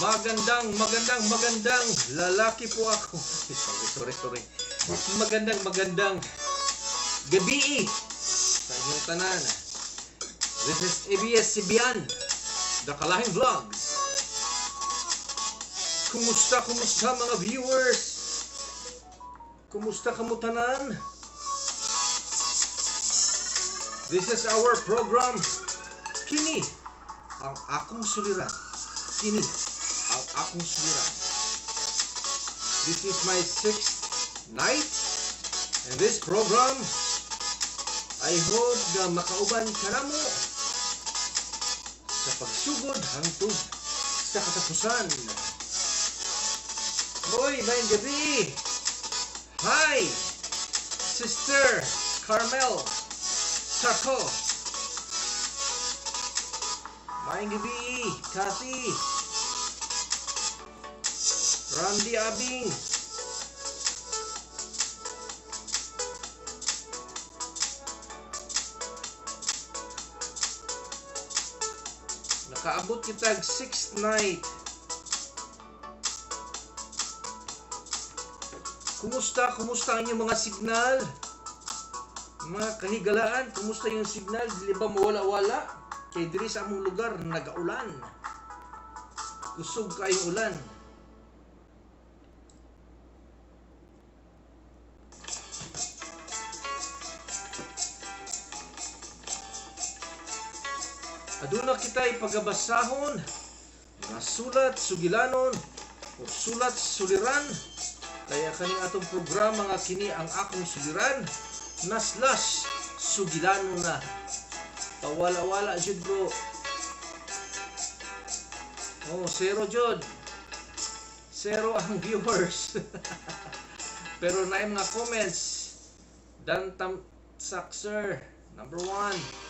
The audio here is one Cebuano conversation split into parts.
Magandang, magandang, magandang lalaki po ako. Sorry, sorry, sorry. Magandang, magandang gabi sa inyong tanan. This is ABS-CBN, The Kalahing Vlogs. Kumusta, kumusta, mga viewers? Kumusta kamo tanan? This is our program. Kini ang akong suliran. Kini ang akong suliran. This is my sixth night in this program. I hope na makauban ka namo sa pagsugod hangtod sa katapusan. Hoy, maayong gabi! Hi! Sister Carmel Sarko. Maayong gabi, Kathy. Randy Abing. Nakaabot kitag sixth night. Kumusta? Kumusta ang inyong mga signal? Mga kahigalaan, kumusta yung signal? Dili ba mawala-wala? Kay diri sa among lugar, nagaulan. Kusog kayong ulan. Aduna kita'y pagabasahon, mga sulat sugilanon, o sulat suliran. Kaya kaning atong programa nga kini ang akong suliran, na slash sugilanon na. Pawala-wala jud, bro. Oh, zero jud. Zero ang viewers. Pero na mga comments. Dan Tam Sir, number 1.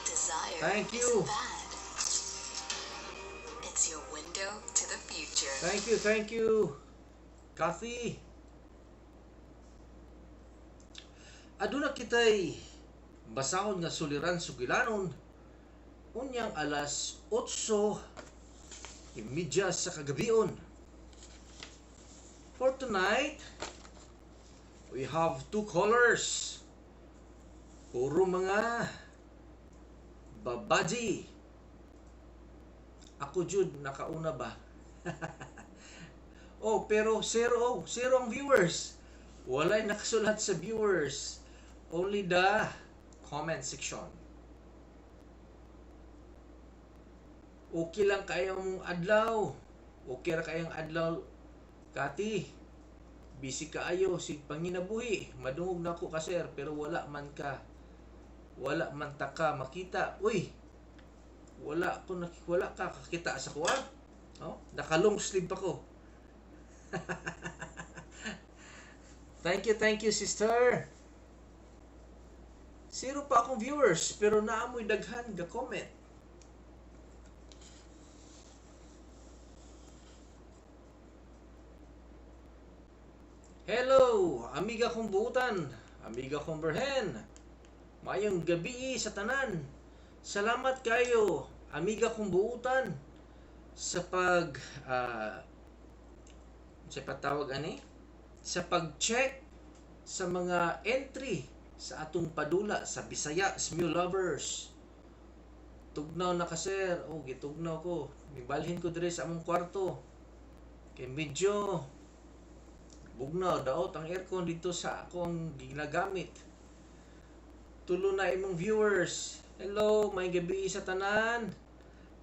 Desire Thank you. Isn't bad. It's your window to the future. Thank you, thank you, Kathy. Aduna kita'y basahon nga suliran sugilanon unyang alas 8:30 sa kagabion. For tonight, we have two colors. Puro mga babaji. Ako jud nakauna ba? Oh, pero zero, oh, zero ang viewers. Walay nakasulat sa viewers. Only the comment section. Okay lang kayong adlaw. Okay ra kayong adlaw, Kati. Busy kaayo sig panginabuhi. Madungog na ko ka, sir, pero wala man ka. Wala man ta ka makita. Uy. Wala ka kakita sa kuha. Oh, naka long sleeve ako. Thank you, thank you, sister. Zero pa akong viewers, pero naamoy daghan ga comment. Hello, amiga kong buutan, amiga kong berhen. Maayong gabi sa tanan. Salamat kayo, amiga kong buutan, sa sa patawag ani, sa pag-check sa mga entry sa atong padula sa Bisaya Smew Lovers. Tugnaw na ka, sir. Oh, gitugnaw ko. Mibalhin ko dire sa among kwarto. Kay medyo bugnaw, daot ang aircon dito sa akong ginagamit. Tulo na imong viewers. Hello, may gabi sa tanan.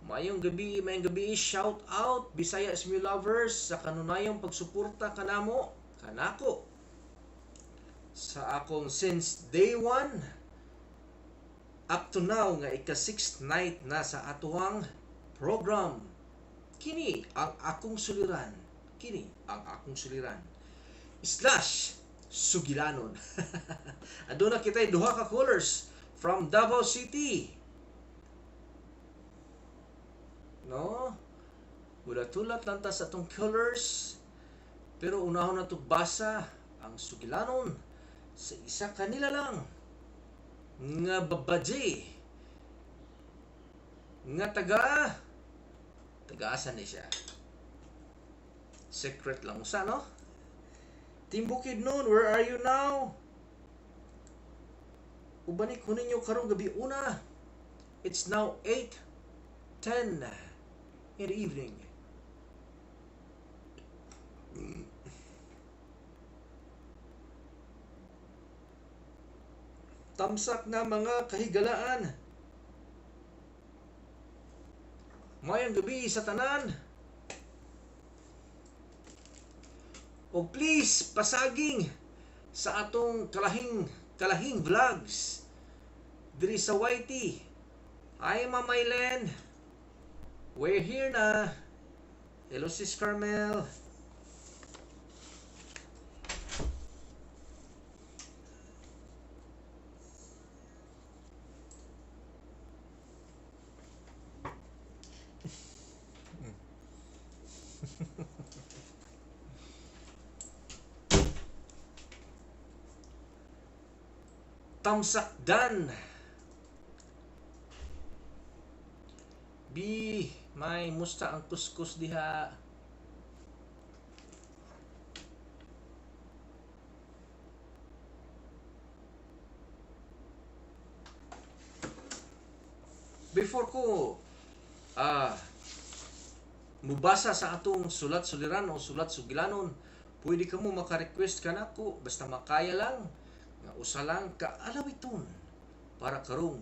Mayong gabi, mayong gabi. Shout out Bisaya Smew Lovers sa kanunayong pagsuporta kanamo, kanako. Sa akong since day 1 up to now nga ika 6th night na sa atuang program. Kini ang akong suliran. Kini ang akong suliran. Slash sugilanon. Aduna kita'y duha ka callers from Davao City. No? Hulat-hulat lang ta sa atong callers. Pero unahon na to basa ang sugilanon sa isa kanila lang nga babaji nga taga asa ni siya. Secret lang usa, no? Team Bukidnon, where are you now? Ubani ko ninyo karong gabi una. It's now 8:10 in the evening. Tamsak na, mga kahigalaan. Mayong gabi sa tanan. O please, pasaging sa atong kalahing kalahing vlogs diri sa YT. Hi, Ma'am Aileen. We're here na. Hello, Sis Carmel. Tamsak dan. B, may musta ang kuskus diha. Before ko mubasa sa atong sulat suliran o sulat sugilanon, pwede ka mo maka-request ka nako basta makaya lang nga usa lang ka alawiton para karong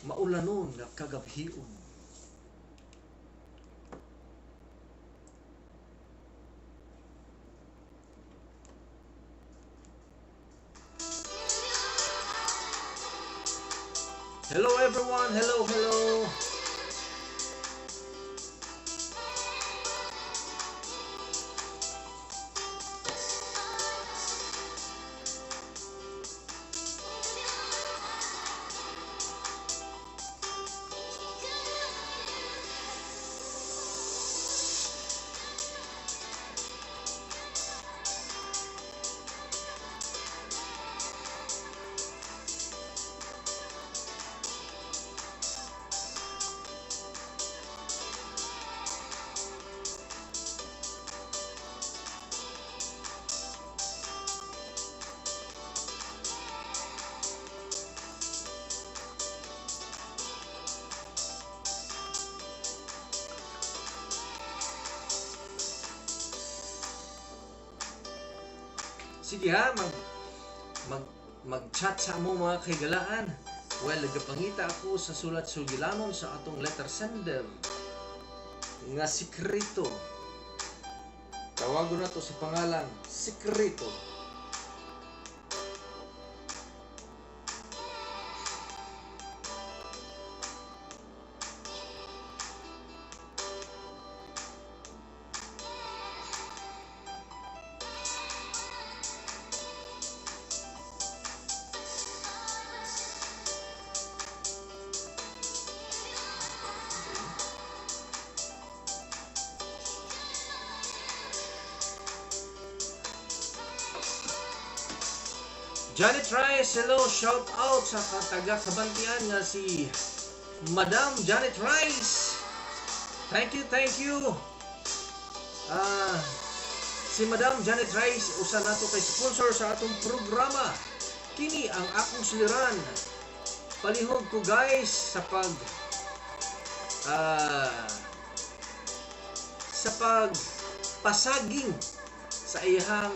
maulanon nga kagabhion. Hello everyone, hello, hello. Sige ha, mag mag-chat sa amo, mga kahigalaan. Well, nagapangita ako sa sulat sugilanon sa atong letter sender nga sikreto. Tawagon na to sa pangalan Sikreto. Janet Rice, hello, shout out sa taga Kabantian nga si Madam Janet Rice. Thank you, thank you. Si Madam Janet Rice usa nato kay sponsor sa atong programa. Kini ang akong suliran. Palihog ko guys sa pag pasaging sa iyang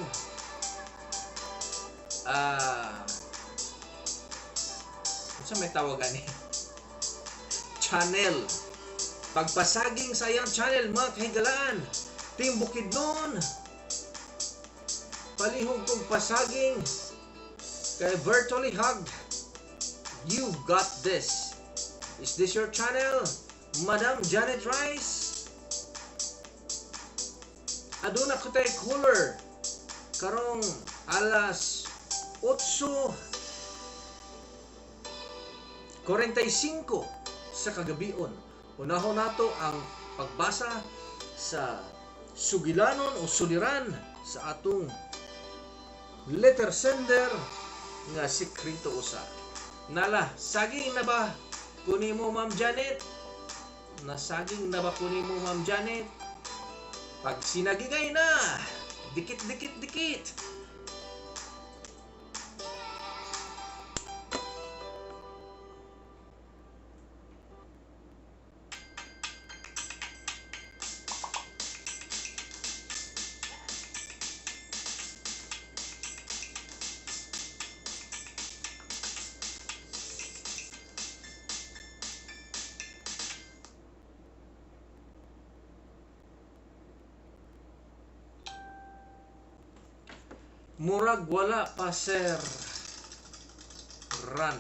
unsa may tawag ani, channel, pagpasaging sa iyang channel, mga kahigalaan. Team Bukidnon, palihog kong pasaging kay Virtually Hug. You got this. Is this your channel, Madam Janet Rice? Aduna ko tay caller karong alas 8:45 sa kagabion. Unahon nato ang pagbasa sa sugilanon o suliran sa atong letter sender nga sikreto usa. Nala, saging na ba kunin mo, Ma'am Janet? Nasaging na ba kunin mo, Ma'am Janet? Pag sinagigay na, dikit, dikit, dikit. Murag wala pa, Sir Ran.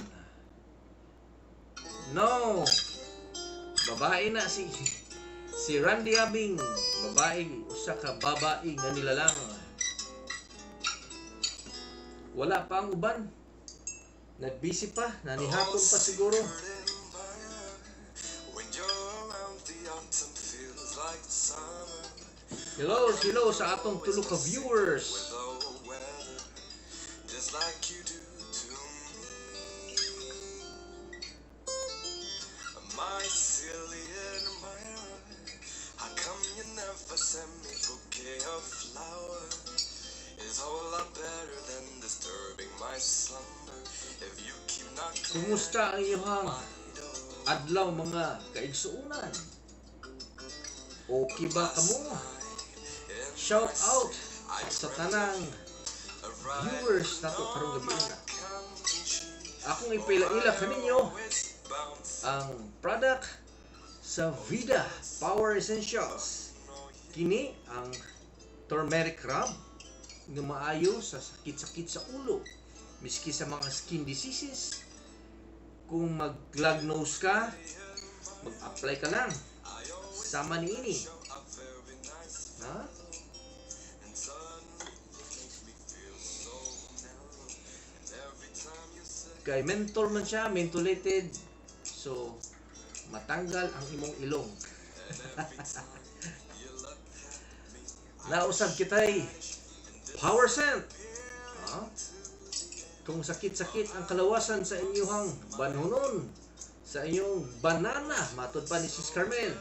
No. Babae na si Randy Abing. Babae, usa ka babae nga nilalang. Wala pa ang uban. Nagbisi pa, nanihapon pa siguro. Hello, hello sa atong tulo ka viewers. Just like you do to me, my silly admirer. How come you never send me bouquet of flowers? It's a whole lot better than disturbing my slumber. If you keep knocking Kumusta ang iyong my door. Adlaw, mga kaigsuunan? Okay ba kamo? Shout out sa tanang viewers nato karong gabi na. Akong ipaila-ila kaninyo ang product sa Vida Power Essentials. Kini ang turmeric rub nga maayo sa sakit-sakit sa ulo, miski sa mga skin diseases. Kung mag-plug nose ka, mag-apply ka lang. Sama ni ini. Ha? Kay menthol man siya, mentholated. So, matanggal ang imong ilong. Nausab kitay Power Scent. Ha? Kung sakit-sakit ang kalawasan sa inyong banhunon, sa inyong banana, matod pa ni Sis Carmel,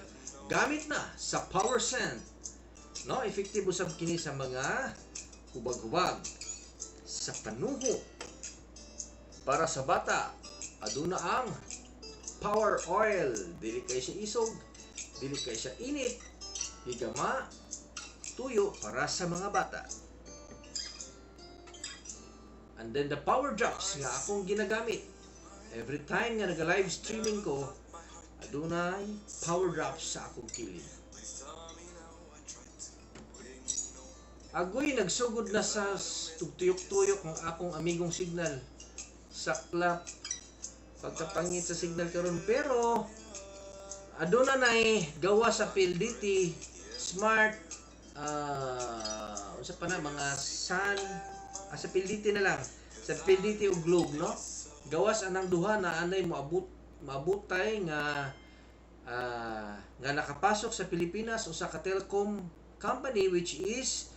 gamit na sa Power Scent. No, effective usab kini sa mga hubag-hubag, sa panuho. Para sa bata, aduna ang Power Oil. Dili kay siya isog, dili kay siya init, higama, tuyo para sa mga bata. And then the Power Drops nga akong ginagamit. Every time nga naga-live streaming ko, adunay Power Drops sa akong kilid. Agoy, nagsugod na sa tugtuyok-tuyok ang akong amigong signal. Saklap pagkapangit sa signal karon, pero aduna nay gawa sa PLDT Smart, unsa pa na mga sun, sa PLDT na lang, sa PLDT o Globe, no? Gawas anang duha na anay maabutay nga nga nakapasok sa Pilipinas usa ka telecom company which is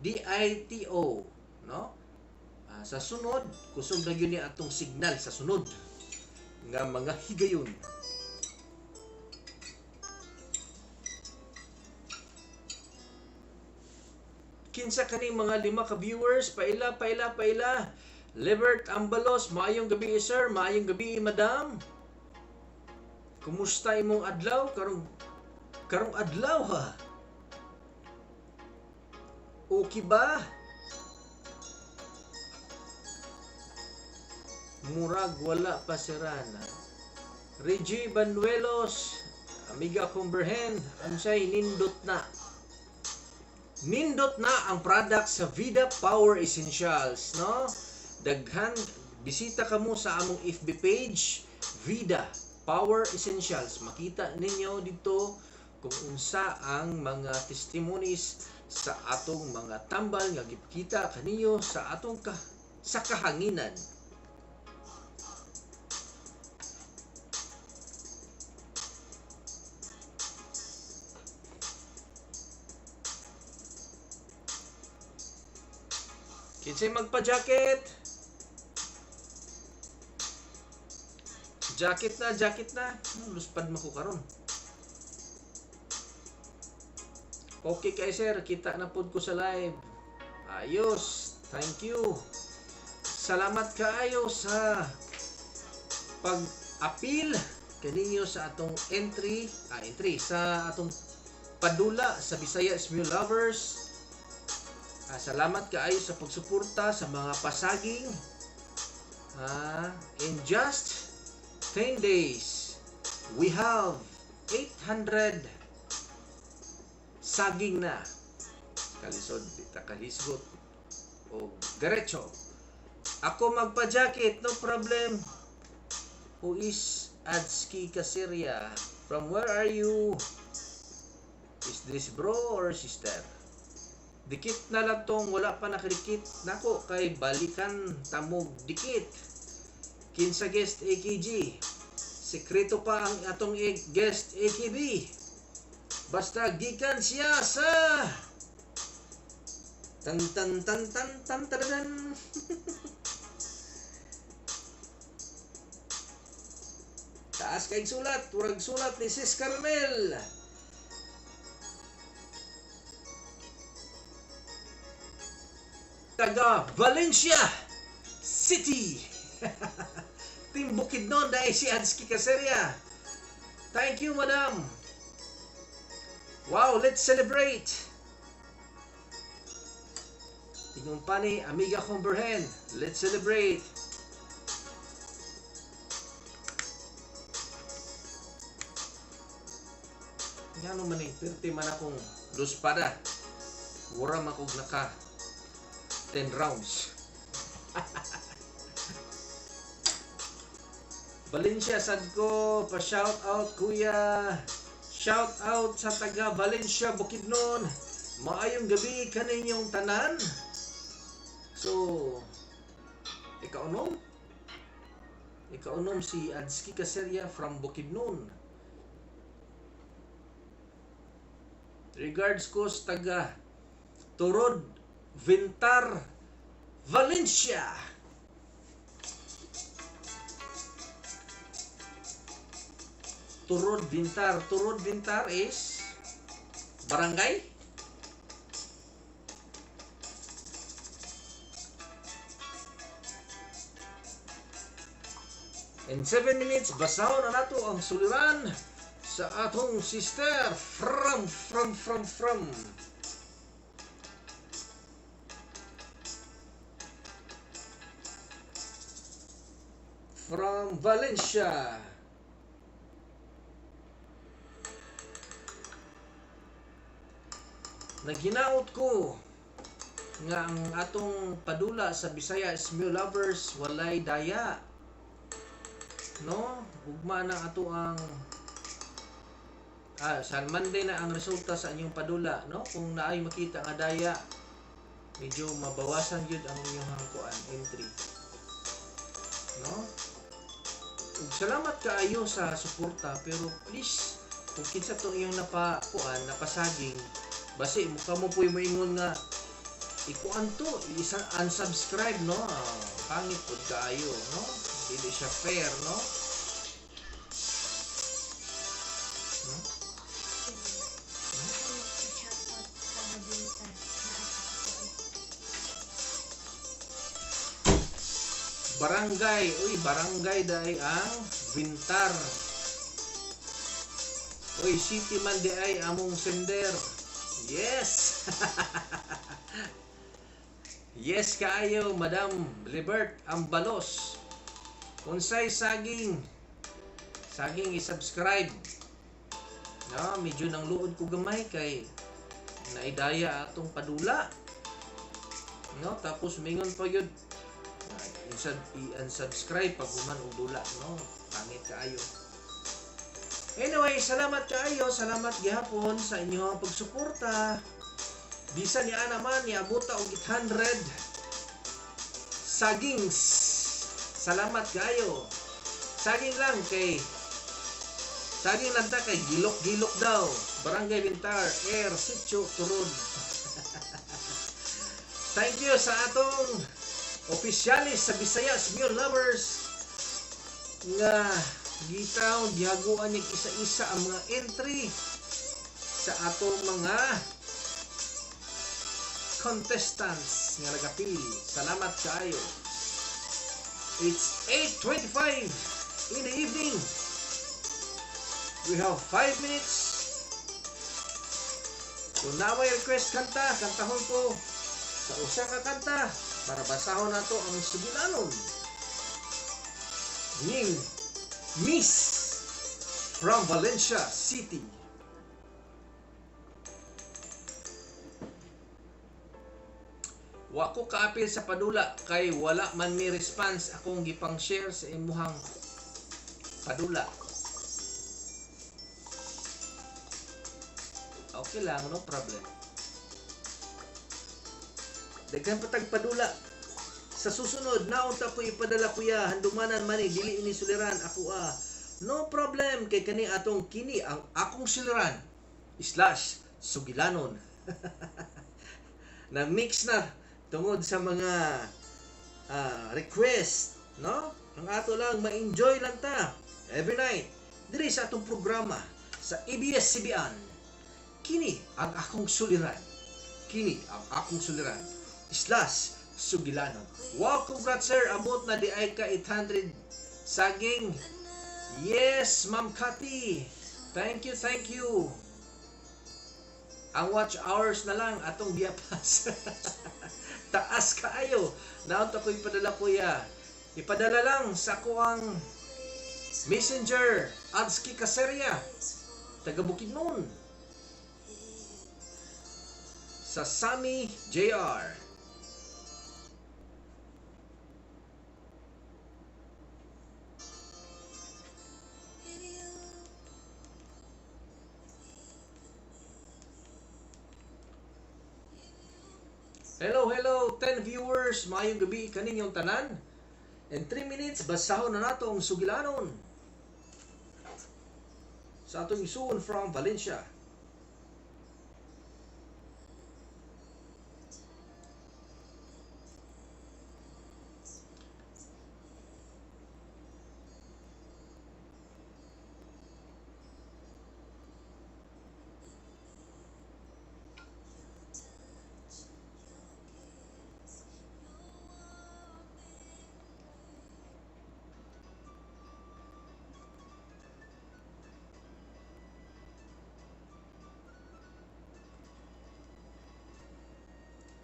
DITO, no? Sa sunod, kusog na gyud ni atong signal sa sunod nga mga higayon. Kinsa kaning mga 5 ka viewers? Paila, paila, paila. Libert Ambalos, maayong gabi sir, maayong gabi madam. Kumusta imong adlaw karong adlaw ha? Okay ba? Murag wala pa si Rana. Reggie Banuelos, amiga kong berhen, unsay nindot na. Nindot na ang product sa Vida Power Essentials, no? Daghan, bisita kamo sa among FB page, Vida Power Essentials. Makita ninyo dito kung unsa ang mga testimonies sa atong mga tambal nga gipakita kaninyo sa atong sa kahanginan. Kinsay magpa-jacket? Jacket na, jacket na. Luspad mo ko karon. Okay kay sir, kita na pod ko sa live. Ayos, thank you. Salamat kaayo sa pag-apil kaninyo sa atong entry, entry sa atong padula sa Bisaya Smule Lovers. Salamat kaayo sa pagsuporta sa mga pasaging. In just 10 days, we have 800 saging na. Kalisod, di ta kahisgot. O diretso. Ako magpa-jacket, no problem. Who is Adski Kasiria? From where are you? Is this bro or sister? Dikit na lang tong wala pa nakadikit nako kay balikan tamog dikit. Kinsa guest AKG? Sekreto pa ang atong guest AKB. Basta gikan siya sa tan tan tan tan tan tan. Taas kay sulat, turag sulat ni Sis Carmel. Taga Valencia City. Team Bukidnon dahil si Adski Caseria. Thank you, madam. Wow, let's celebrate. Ingon pa ni Amiga Cumberhen. Let's celebrate. Ngano man eh, pirti man akong luspada. Wala man kog naka 10 rounds. Valencia sad ko, pa shout out kuya. Shout out sa taga Valencia Bukidnon. Maayong gabi kaninyong tanan. So, ikaunom? Ikaunom si Adski Caseria from Bukidnon. Regards ko sa taga Turod, Vintar, Valencia. Turod, Vintar. Turod, Vintar is barangay? In 7 minutes, basahon na nato ang suliran sa atong sister from. From Valencia. Naghinaot ko nga ang atong padula sa Bisaya Smule Lovers walay daya. No? Ugma na ato ang sa Monday na ang resulta sa inyong padula, no? Kung naay makita nga daya, medyo mabawasan gyud ang inyong kuan entry. No? Ug salamat kaayo sa suporta, pero please kung kinsa tong iyong napakuan, napasaging, basi mukha mo po'y moingon nga ikuan to, isa unsubscribe, no? Pangit pud kaayo, no? Dili siya fair, no? Barangay, uy, barangay dai ang Vintar. Uy, city man di ay among sender. Yes. Yes kaayo, Madam Libert Ambalos. Unsay saging? Saging i-subscribe. No, medyo nang luod ko gamay kay naidaya atong padula. No, tapos mingon pa gyud i-unsubscribe pag human og dula, no? Pangit kaayo. Anyway, salamat kaayo, salamat gihapon sa inyong pagsuporta. Bisan ni ana man niabota og 800 sagings. Salamat kaayo. Saging lang kay saging lang ta kay gilok-gilok daw. Barangay Vintar, Air Sitio Turod. Thank you sa atong opisyalis sa Bisaya Smule Lovers nga gitaw gihaguan niya isa-isa ang mga entry sa atong mga contestants nga nagapil. Salamat kaayo. It's 8:25 in the evening. We have 5 minutes. Kung naa may request kanta, kantahon ko sa usa ka kanta para basahon nato ang sugilanon ning Miss from Valencia City. Wa ko kaapil sa padula kay wala man mi response akong gipang share sa imuhang padula. Okay lang, no problem. Daghan pa tag padula. Sa susunod, naunta ko ipadala, kuya, handumanan man ni dili ini suliran ako ah. No problem kay kani atong kini ang akong suliran/sugilanon. Na mix na tungod sa mga request, no? Ang ato lang, ma-enjoy lang ta every night diri sa atong programa sa ABS-CBN. Kini ang akong suliran. Kini ang akong suliran/sugilanon. Wow, congrats, sir, abot na diay ka 800 saging. Yes, Ma'am Cathy. Thank you, thank you. Ang watch hours na lang atong giapas. Taas kaayo. Naunta ko ipadala, kuya. Ipadala lang sa akuang Messenger, Adski Caseria, taga Bukidnon. Sa Sami JR. Hello, hello, 10 viewers. Maayong gabi kaninyong tanan. In 3 minutes, basahon na nato ang sugilanon sa atong isuon from Valencia.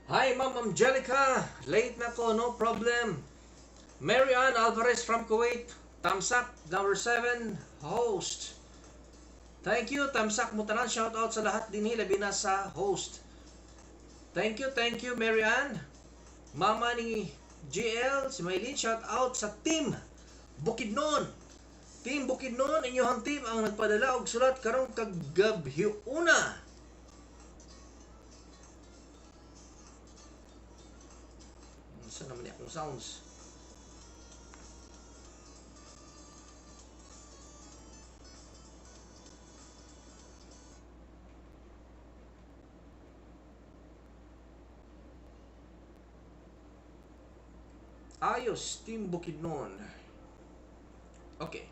Hi, Ma'am Angelica. Late na ko, no problem. Mary Ann Alvarez from Kuwait. Tamsak, number 7, host. Thank you, Tamsak mo tanan. Shout out sa lahat dinhi, labi na sa host. Thank you, Mary Ann. Mama ni GL, si Maylene, shout out sa team Bukidnon. Team Bukidnon, inyong team ang nagpadala og sulat karong kagabhiuna. Saan naman akong sounds? Ayos, Team Bukidnon. Okay.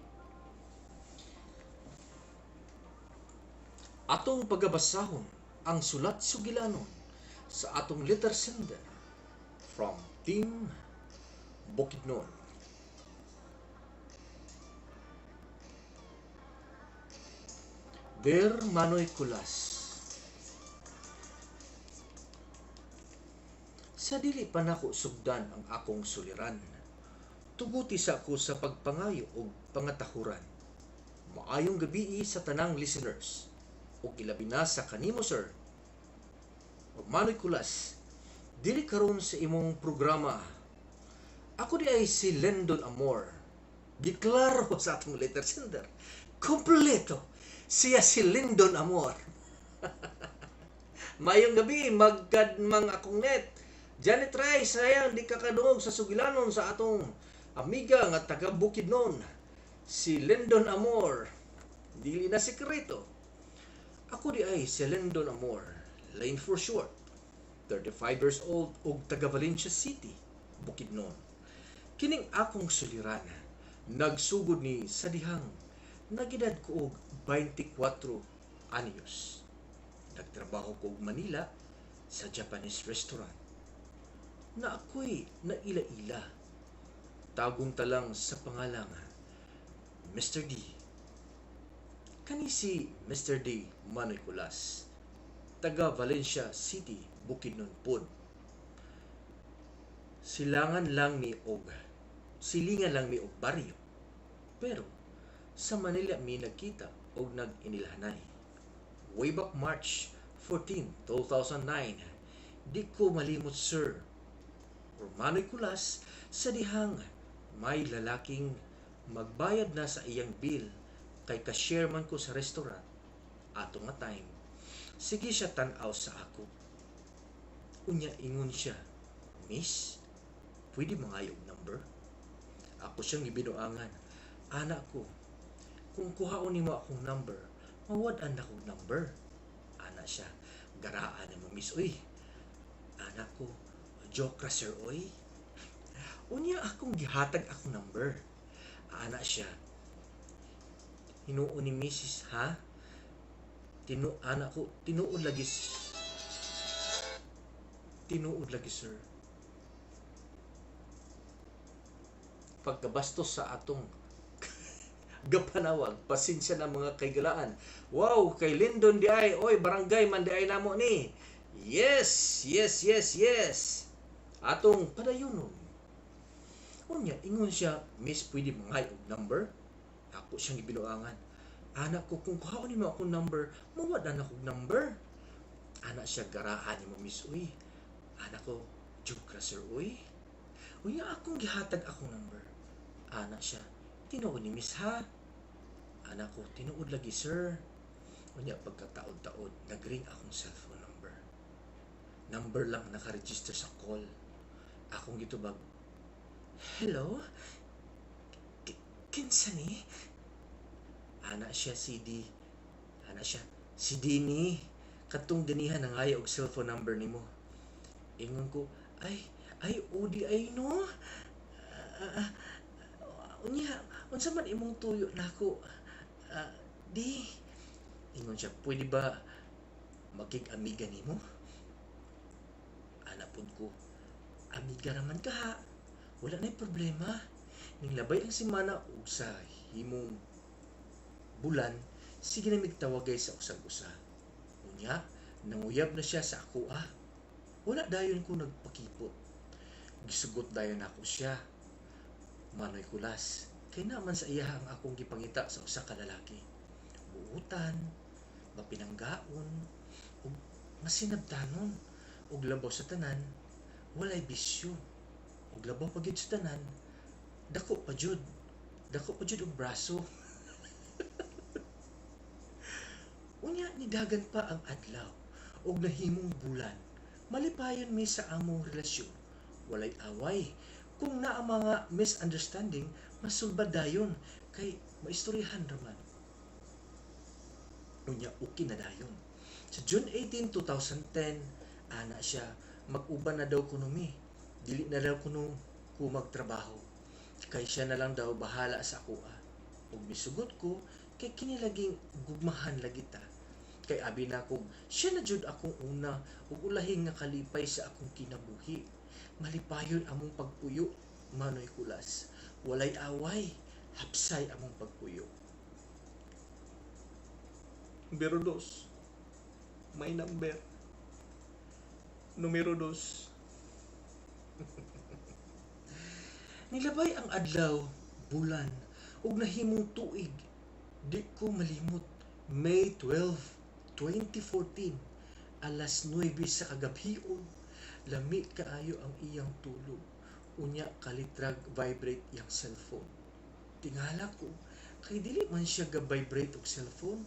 Atong pagabasahon ang sulat sugilanon sa atong letter sender from Team Bukidnon. Dear Manoy Kulas, sa dili pa nako sugdan ang akong suliran, tuguti sa ako sa pagpangayo og pangatahuran. Maayong gabii sa tanang listeners, ug ilabi na sa kanimo, sir. Og Manoy Kulas, dili karon sa imong programa. Ako di ay si Lendon Amor. Giklaro sa atong letter sender. Kompleto. Siya si Lindon Amor. Mayong gabi, magkadmang akong net. Janet Rice, sayang di ka kadungog sa sugilanon sa atong amiga nga taga Bukidnon. Si Lindon Amor. Dili na sekreto. Ako di ay si Lindon Amor. Lane for short. 35 years old ug taga Valencia City, Bukidnon. Kining akong suliran, nagsugod ni sa dihang nagedad ko og 24 anyos. Nagtrabaho ko og Manila Sa Japanese restaurant na ako'y naila-ila. Tagong talang sa pangalang Mr. D. Kani si Mr. D Manoy Kulas, taga Valencia City, Bukidnon pod. Silingan lang mi og baryo. Pero sa Manila mi nagkita og nag-inilhanay. Way back March 14, 2009, di ko malimot, Sir Romanoy Kulas, sa dihang may lalaking magbayad na sa iyang bill kay cashier man ko sa restaurant ato nga time. Sige siya tan-aw sa ako. Unya ingon siya, "Miss, pwede mangayo og number?" Ako siyang gibinuangan. Ana ko, "Kung kuhaon nimo akong number, mawad-an nakog number." Ana siya, "Garaan na mo, miss, oy." Ana ko, "Joke ra, sir, oy." Unya akong gihatag akong number. Ana siya, "Hinuon ni Mrs. ha?" Ana ko, "Tinuod lagi. Tinuod lagi, sir." Pagkabastos sa atong gapanawag, pasensya na, mga kaigalaan. Wow, kay Lindon di ay, oy, barangay man di ay namo ni. Yes. Atong padayonon. Unya, ingon siya, "Miss, pwede mangay og number?" Ako siyang gibinuangan. Ana ko, "Kung kuhaon nimo akong number, mawad-an akong number." Ana siya, "Garaan nimo, miss, uy." Ana ko, "Joke ra, sir, uy." Unya akong gihatag akong number. Ana siya, "Tinuod ni miss ha?" Ana ko, "Tinuod lagi, sir." Unya pagkataod-taod, nagring akong cellphone number. Number lang nakaregister sa call. Akong gitubag, "Hello? Kinsa ni?" Ana siya, si D. Ana siya, "Si D ni. Katong ganihan nangayo og cellphone number nimo." Ingon ko, "Ay, ay, odi ay no. Unya, unsa man imong tuyo nako? Di." Ingon siya, "Pwede ba makig-amiga nimo?" Ana pud ko, "Amiga raman ka ha. Wala na'y problema." Ning labay ang semana ug sa himong bulan, sige na migtawagay sa usag usa. Unya, nanguyab na siya sa ako ah. Wala dayon ko nagpakipot. Gisugot dayon ako siya. Manoy Kulas, kay naman sa iya ang akong gipangita sa usa ka lalaki. Buutan, mapinanggaon, ug masinabtanon, ug labaw sa tanan, walay bisyo. Ug labaw pa gyud sa tanan, dako pa jud. Dako pa jud og braso. Unya nidagan pa ang adlaw ug nahimong bulan. Malipayon mi sa among relasyon. Walay away. Kung naa mga misunderstanding, masulbad dayon kay maistoryahan raman. Unya okay na dayon. Sa June 18, 2010, ana siya, mag-uban na daw kuno mi. Dili na daw kuno ko magtrabaho. Kay siya na lang daw bahala sa akoa. Ug misugot ko kay kini laging gugmahan lagi ta. Kay abi nako, siya na jud akong una ug ulahing nga kalipay sa akong kinabuhi. Malipayon among pagpuyo, Manoy Kulas. Walay away, hapsay among pagpuyo. Numero dos. May number. Numero dos. Nilabay ang adlaw, bulan, ug nahimong tuig. Di ko malimot. May 12, 2014, alas 9 sa kagabhion. Lami kaayo ang iyang tulog. Unya kalitrag vibrate iyang cellphone. Tingala ko, kay dili man siya ga-vibrate og cellphone.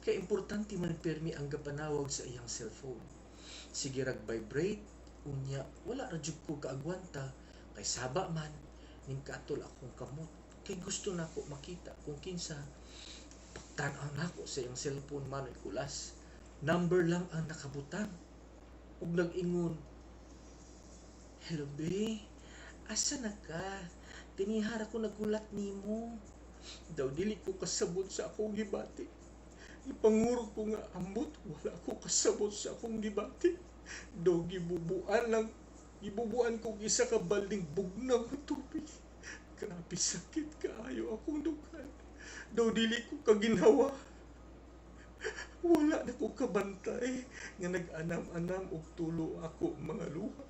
Kay importante man pirmi ang gapanawag sa iyang cellphone. Sige rag vibrate, unya wala ra jud ko kaagwanta kay saba man ning kaatol akong kamot kay gusto nako makita kung kinsa. Pagtan-aw nako sa iyang cellphone, Manoy Kulas, number lang ang nakabutang ug nag-ingon, "Hello be, asa na ka? Tinihara ko nagulat nimo." Daw dili ko kasabot sa akong gibati. Ipanguro ko nga ambot, wala ko kasabot sa akong gibati. Daw gibubuan lang, gibubuan kog isa ka balding bugnaw nga tubig. Grabe sakit kaayo akong dughan. Daw dili ko kaginhawa. Wala na ko kabantay nga nag-anam-anam og tulo ako mga luha.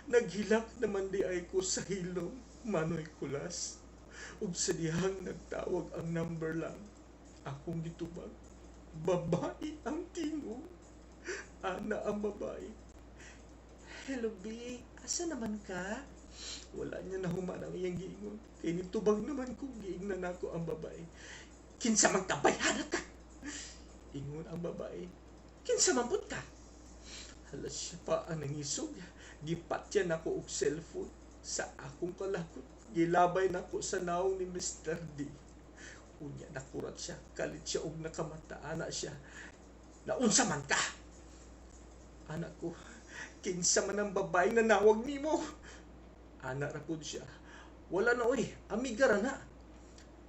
Naghilak naman di ay ko sa hilom, Manoy Kulas. Ug sa dihang nagtawag ang number lang, akong gitubag. Babae ang tingog. Ana ang babae. "Hello, B. Asa naman ka?" Wala niya nahuman ang iyang giingon. Kay nitubag naman ko, giingnan nako ang babae. "Kinsa man ka, bayhana ka!" Ingon ang babae. "Kinsa man pud ka?" Hala, siya pa ang nangisog. Gipatyan ako og cellphone sa akong kalagot. Gilabay nako sa naong ni Mr. D. Unya nakurat siya, kalit siya og nakamata, ana siya. "Naunsa man ka?" Ana ko, "Kinsa man ang babae nanawag nimo?" Ana ra pud siya. "Wala na oy, amiga ra na."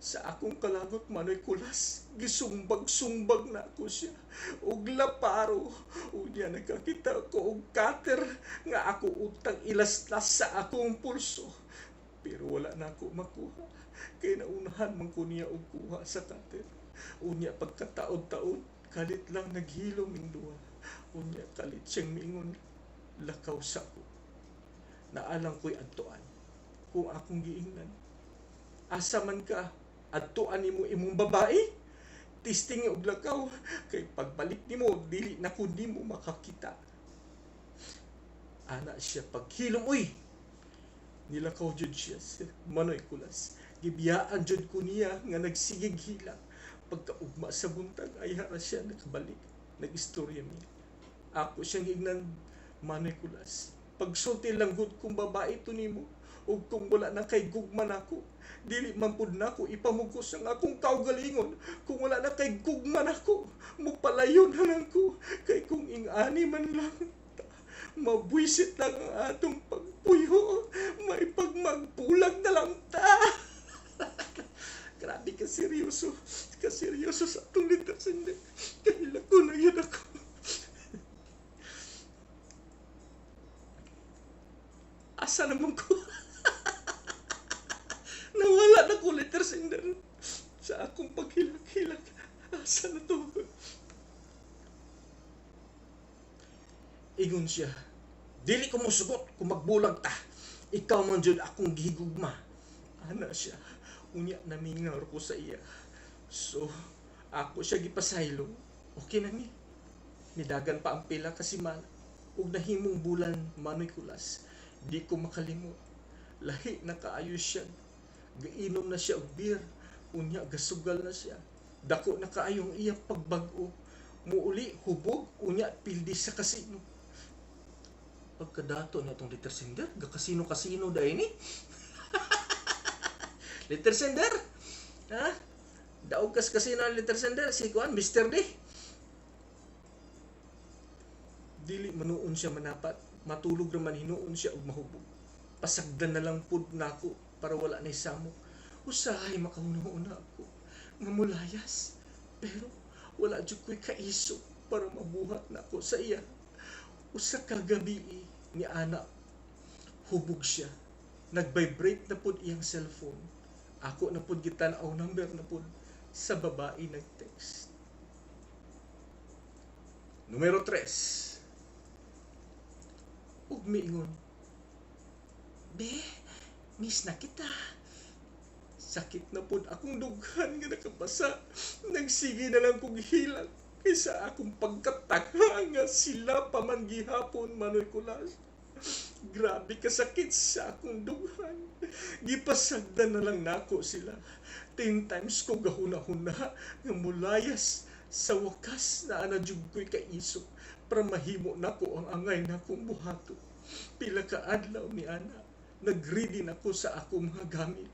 Sa akong kalagot, Manoy Kulas, gisumbag-sumbag na ako siya og laparo. Unya nagkakita ko og cutter nga ako utang ilaslas sa akong pulso. Pero wala na ako makuha. Kay naunahan man ko niya og kuha sa cutter. Unya pagkataod-taod, kalit lang naghilom ming duha. Unya kalit siyang miingon, "Lakaw sa ako. Naa lang ko'y adtuan." Kung akong giingnan, "Asa man ka? Adtuan nimo imong babae? Testing og lakaw kay pagbalik nimo dili na ko nimo makakita." Ana siya paghilom uy. Nilakaw jud siya, Sir Manoy Kulas. Gibiyaan jud ko niya nga nagsigig hilak. Pagkaugma sa buntag ay hara siya nakabalik. Nag-istorya mi. Ako siyang giingnan, Manoy Kulas. "Pagsulti lang gud kung babae to nimo ug kung wala na kay gugma nako, dili man pud nako ipamugos ang akong kaugalingon. Kung wala na kay gugma nako, mupalayon na lang ko, kay kung ing-ani man lang ta, mabwisit lang ang atong pagpuyo, may pagmagbulag na lang ta." Grabe ka seryoso, ka seryoso sa atong letter sender. Kahilak ko na yun ako. Asa naman ko? Nawala na ko letter sender sa akong paghilak-hilak. Asa na to? Ingon siya, "Dili ko mosugot kung magbulag ta. Ikaw man jud akong gihigugma." Ana siya. Unya namingaw ko sa iya. So, ako siya gipasaylo. Okay na ni. Nidagan pa ang pila ka semana ug nahimong bulan, Manoy Kulas. Di ko makalimot. Lahi na kaayo siya. Gainom na siya og beer. Unya gasugal na siya. Dako na kaayo ang iyang pagbag-o. Muuli hubog unya pildi sa kasino. Pagkadato na itong letter sender, gakasino-kasino dahil ni. Letter sender? Ha? Daog kas kasino ang letter sender si kuan Mr. D. Dili manuon siya manapat, matulog raman hinuon siya og mahubog. Pasagdan na lang pud nako para wala nay samok. Usahay makahuna-huna ako nga mulayas, pero wala jud ko'y kaisog para mabuhat nako sa iya. Usa ka gabi ni ana, hubog siya. Nag-vibrate na pud iyang cellphone. Ako na pud gitan-aw, number na pud sa babae nag-text. Numero 3. Ug miingon, "Be, miss na kita." Sakit na pud akong dughan nga nakabasa. Nagsige na lang kog hilak kaysa akong pagkatanga nga sila pa man gihapon, Manoy Kulas. Grabe kasakit sa akong dughan. Gipasagdan na lang nako sila. 10 times ko gahuna-huna nga mulayas. Sa wakas na ana jud ko'y kaisog para mahimo nako ang angay nakong buhato. Pila ka adlaw ni ana, nagready nako sa akong mga gamit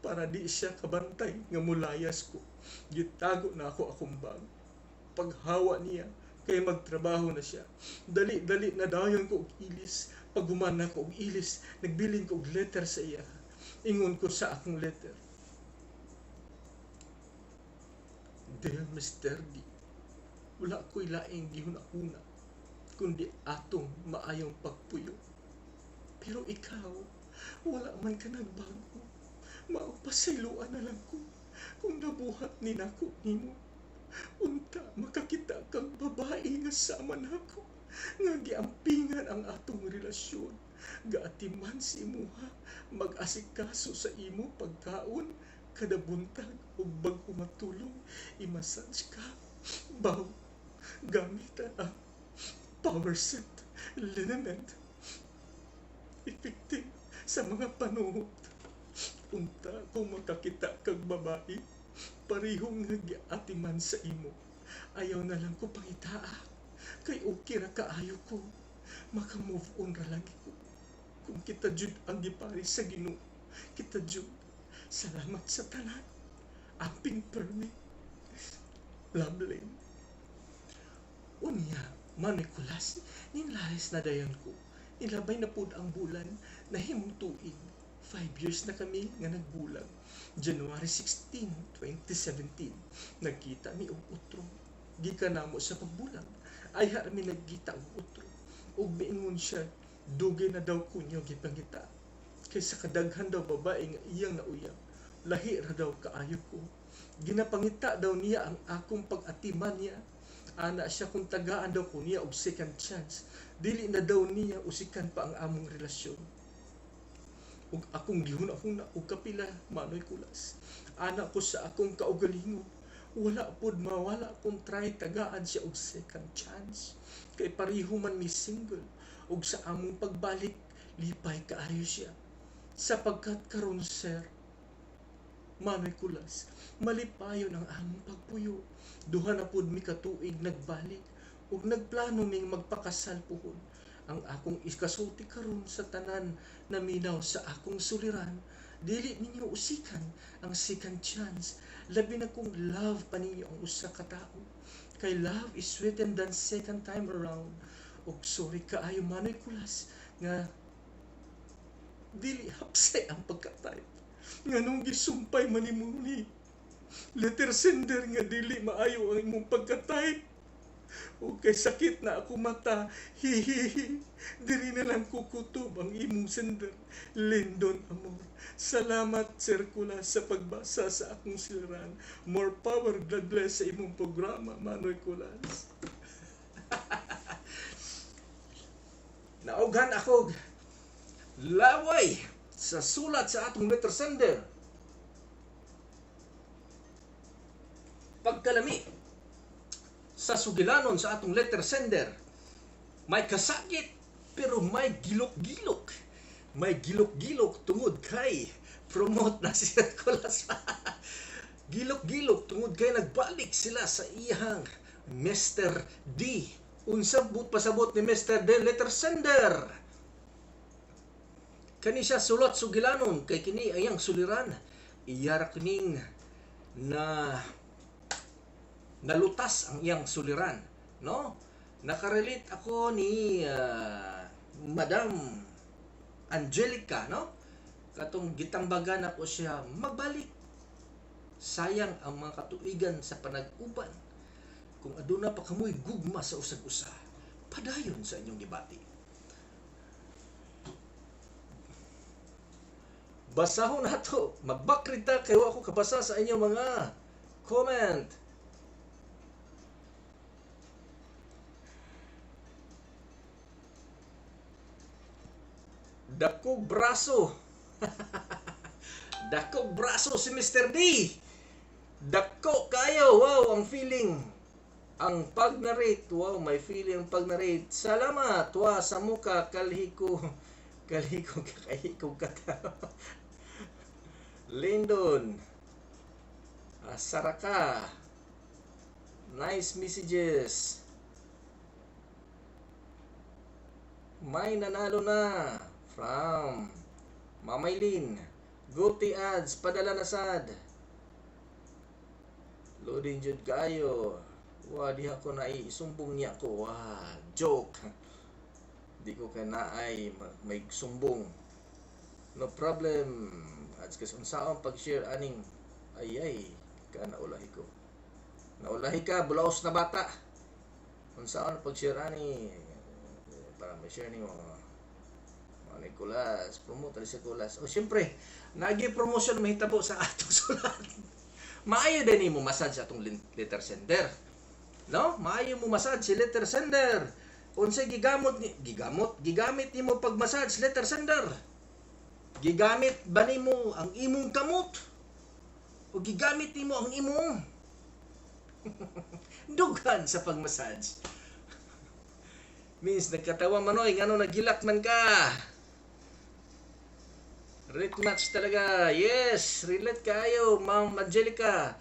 para di siya kabantay nga mulayas ko. Gitago na ako akong bag. Paghawa niya, kay magtrabaho na siya. Dali-dali na dayon ko og ilis. Paghuman na ko og ilis, nagbilin ko og letter sa iya. Ingon ko sa akong letter, "Dear Mr. D, wala ko'y laing gihuna-huna kundi atong maayong pagpuyo. Pero ikaw, wala man ka nagbago. Mao pasayloa na lang ko kung nabuhat ni nako nimo. Unta makakita kang babae nga sama nako, nga giampingan ang atong relasyon. Gaatiman si imuha, mag-asikaso sa imo pagkaon, kada buntag ug bag-o matulog, i-massage ka, baw, gamit ang power set, liniment, effective sa mga panuhot. Unta kung makakita kag babae, parehong nga giatiman sa imo. Ayaw na lang ko pangitaa, kay okay ra kaayo ko, maka-move on ra lagi ko. Kung kita jud ang gipari sa Ginoo, kita jud. Salamat sa tanan. Amping permi. Lovely. Unya, Manikulas, ninlares na dayon ko. Nilabay na pud ang bulan, nahimong tuig. 5 years na kami nga nagbulag. January 16, 2017, nagkita mi og utro. Gikan namo sa pagbulag. Ayha mi nagkita og utro. Ug miingon siya, dugay na daw kunyo gipangita. Kaysa kadaghan daw babae nga iyang nauyab, lahi ra daw kaayo ko. Ginapangita daw niya ang akong pag-atiman niya. Ana siya kung tagaan daw ko niya og second chance. Dili na daw niya usikan pa ang among relasyon. Ug akong gihuna-huna og kapila Manoy Kulas. Ana ko sa akong kaugalingon, wala pod mawala kung try tagaan siya og second chance. Kay pareho man mi single ug sa among pagbalik lipay kaayo siya. Sapagkat karon sir, Manoy Kulas, malipayon ang among pagpuyo. Duha na pud mi katuig nagbalik ug nagplano ming magpakasal puhon. Ang akong ikasulti karon sa tanan naminaw sa akong suliran, dili ninyo usikan ang second chance. Labi na kung love pa ninyo ang usa ka tawo. Kay love is sweeter than second time around. Og sorry kaayo Manoy Kulas nga dili hapsay ang pagka-type. Nganong gisumpay man nimo ni letter sender nga dili maayo ang imong pagka-type. O kay sakit na ako mata, hihihi, diri na lang kukutob ang imong sender, Lyndon Amor. Salamat, Sir Kulas, sa pagbasa sa akong siliran. More power, God bless sa imong programa, Manoy Kulas. Naughan ako laway sa sulat sa atong letter sender. Pagkalami sa sugilanon sa atong letter sender, may kasakit pero may gilok-gilok. May gilok-gilok tungod kay promote na si Kulas. Gilok-gilok tungod kay nagbalik sila sa iyang Mr. D. Unsa but pasabot ni Mr. D letter sender? Kani siya sulat sugilanon kay kini ayang suliran. Iyara kining na nalutas ang iyang suliran, no? Nakarelate ako ni Madam Angelica, no? Katong gitambagan ako siya magbalik. Sayang ang mga katuigan sa panag-uban. Kung aduna pa kamoy gugma sa usag-usa, padayon sa inyong gibati. Basahon nato, magbakrid ta kay wa ako kabasa sa inyong mga comment. Dakog braso. Dakog braso si Mr. D. Dako kayo. Wow, ang feeling. Ang pag-narrate. Wow, may feeling ang pag-narrate. Salamat. Wa sa muka kalhiko. Kalhiko kakahiko kata. Lyndon. Saraka. Nice messages. May nanalo na. From Mamaylin. Guti ads, padala na sad. Loading jud kayo. Wa diha ko na isumbong niya ko. Wa, joke. Di ko kay naay may sumbong. No problem. Ads kasi unsaon pag-share aning ayay ka naulahi ko. Naulahi ka, bulaos na bata. Unsaon pag-share ani? Share nimo. Manoy Kulas, promote si Kulas. O siyempre, nagi promotion mahitabo sa atong sulat. Maayo din nimo massage atong letter sender. No? Maayo mo massage si letter sender. Unsay gigamot ni gigamot gigamit nimo pag massage, letter sender? Gigamit ba nimo ang imong kamot? O gigamit nimo ang imong dughan sa pagmassage? Means nagkatawa manoy ngano nagilak man ka. Relate match talaga. Yes, relate kayo, Ma'am Angelica.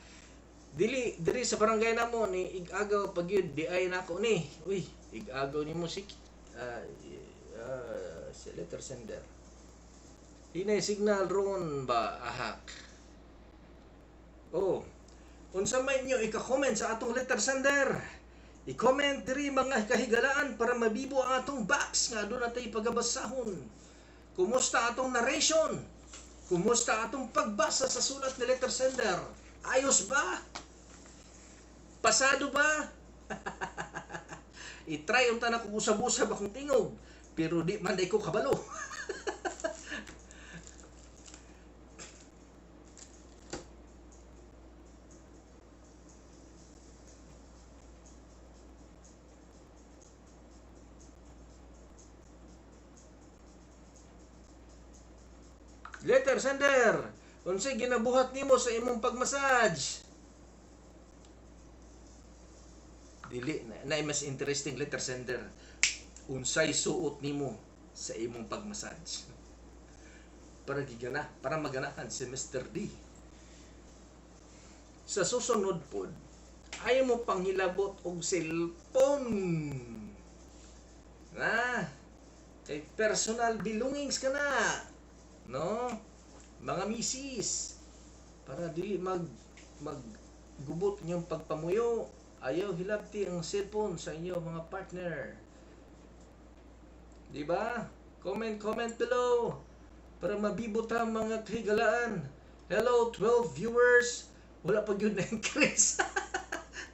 Dili diri sa barangay namo ni igagaw pag yun di ay nako ni. Uy, igagaw nimo si si letter sender. Hinay signal ron ba ahak. Oh. Unsa may inyo ika-comment sa atong letter sender? I-comment diri mga kahigalaan para mabibo ang atong box nga aduna tay pagabasahon. Kumusta atong narration? Kumusta atong pagbasa sa sulat ni letter sender? Ayos ba? Pasado ba? I-try unta na kung usab-usab akong tingog, pero di man ko kabalo. Letter sender, unsay ginabuhat nimo sa imong pagmassage? Dili na, na mas interesting letter sender. Unsay suot nimo sa imong pagmassage? Para gigana, para maganahan si Mr. D. Sa susunod pod, ayaw mo panghilabot og cellphone. Na, kay personal belongings ka na. No? Mga misis, para dili maggubot inyong pagpamuyo, ayaw hilabti ang cellphone sa inyo mga partner. Di ba? Comment, comment below para mabibot ang mga kahigalaan. Hello, 12 viewers. Wala pa gyud na increase.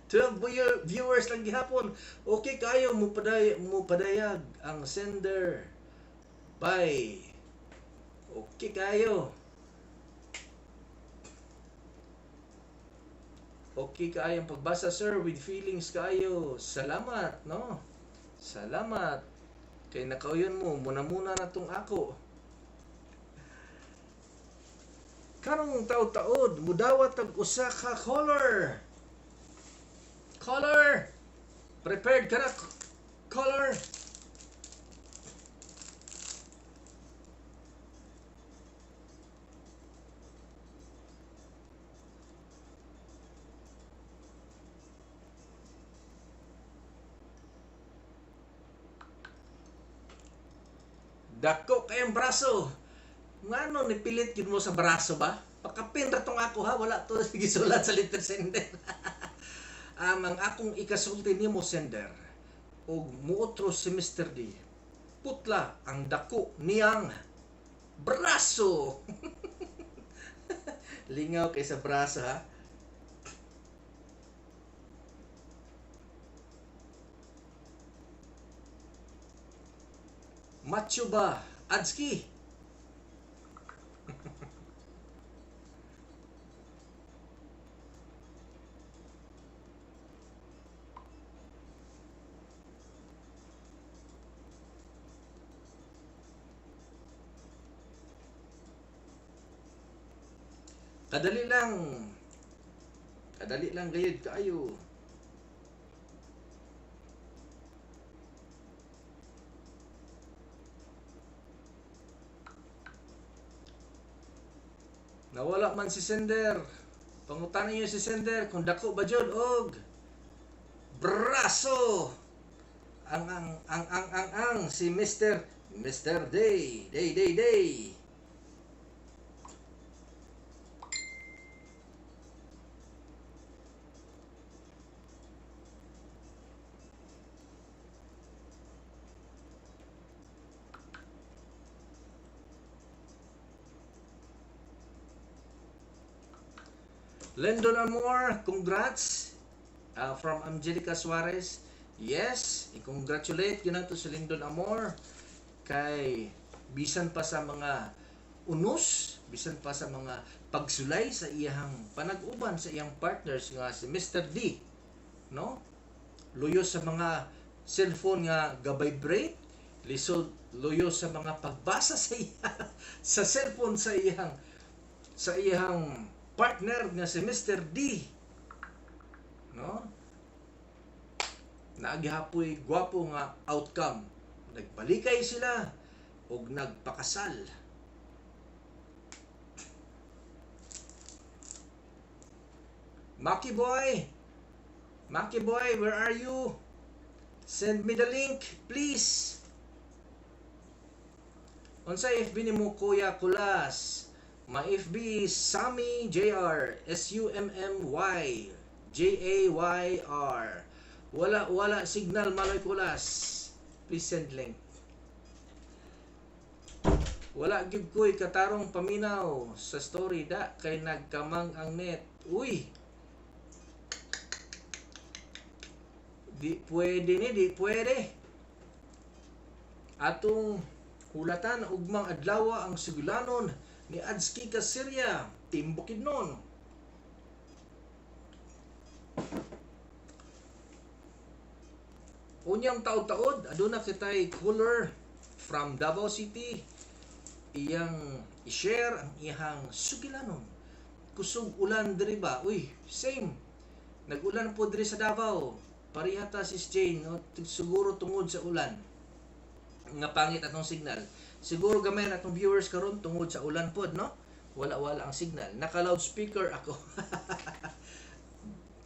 12 viewers lang gihapon. Okay kayo mo padayag ang sender. Bye. Okay kayo. Okay kayo ang pagbasa, sir, with feelings kayo. Salamat, no? Salamat. Kay nakauyon mo, muna-muna na tong ako. Karong taud-taod, mudawat og usa ka caller. Caller! Prepared ka na, caller? Dako kayong braso. Ngano nipilit yun mo sa braso ba? Pakapin ra tong ako ha, wala to gisulat sa letter sender. Ang akong ikasulti nimo sender og muotro si Mr. D. Putla ang dako niyang braso. Lingaw kay sa braso ha. Macho ba? Adski. Kadali lang. Kadali lang gayud kaayo. Nawala man si sender. Pangutana niyo si sender kung dako ba jud og braso. Ang si Mr. Day. Day Day Day. Lyndon Amor, congrats from Angelica Suarez. Yes, i-congratulate gyud nato si Lyndon Amor kay bisan pa sa mga unos, bisan pa sa mga pagsulay sa iyang panag-uban sa iyang partners nga si Mr. D, no? Luyo sa mga cellphone nga ga-vibrate, lisod luyo sa mga pagbasa sa iya, sa cellphone sa iyang partner nga si Mr. D, no? Naa gihapoy gwapo nga outcome. Nagbalikay sila og nagpakasal. Maki Boy! Maki Boy, where are you? Send me the link, please. Unsa FB nimo, Kuya Kulas? My FB is Summy JR, S U M M Y J A Y R. Wala wala signal, Manoy Kulas. Please send link. Wala gyud ko'y katarong paminaw sa story da kay nagkamang ang net. Uy. Di pwede ni, di pwede. Atong hulatan ugmang adlaw ang sugilanon ni Adski Caseria, Team Bukidnon. Unyang taod-taod, aduna kitay caller from Davao City. Iyang i-share ang iyang sugilanon. Kusog ulan diri ba? Uy, same. Nag-ulan po diri sa Davao. Pareha ta, Sis Jane, no? Siguro tungod sa ulan nga pangit atong signal. Siguro gamay na atong viewers karon tungod sa ulan pod, no? Wala-wala ang signal. Naka loudspeaker ako.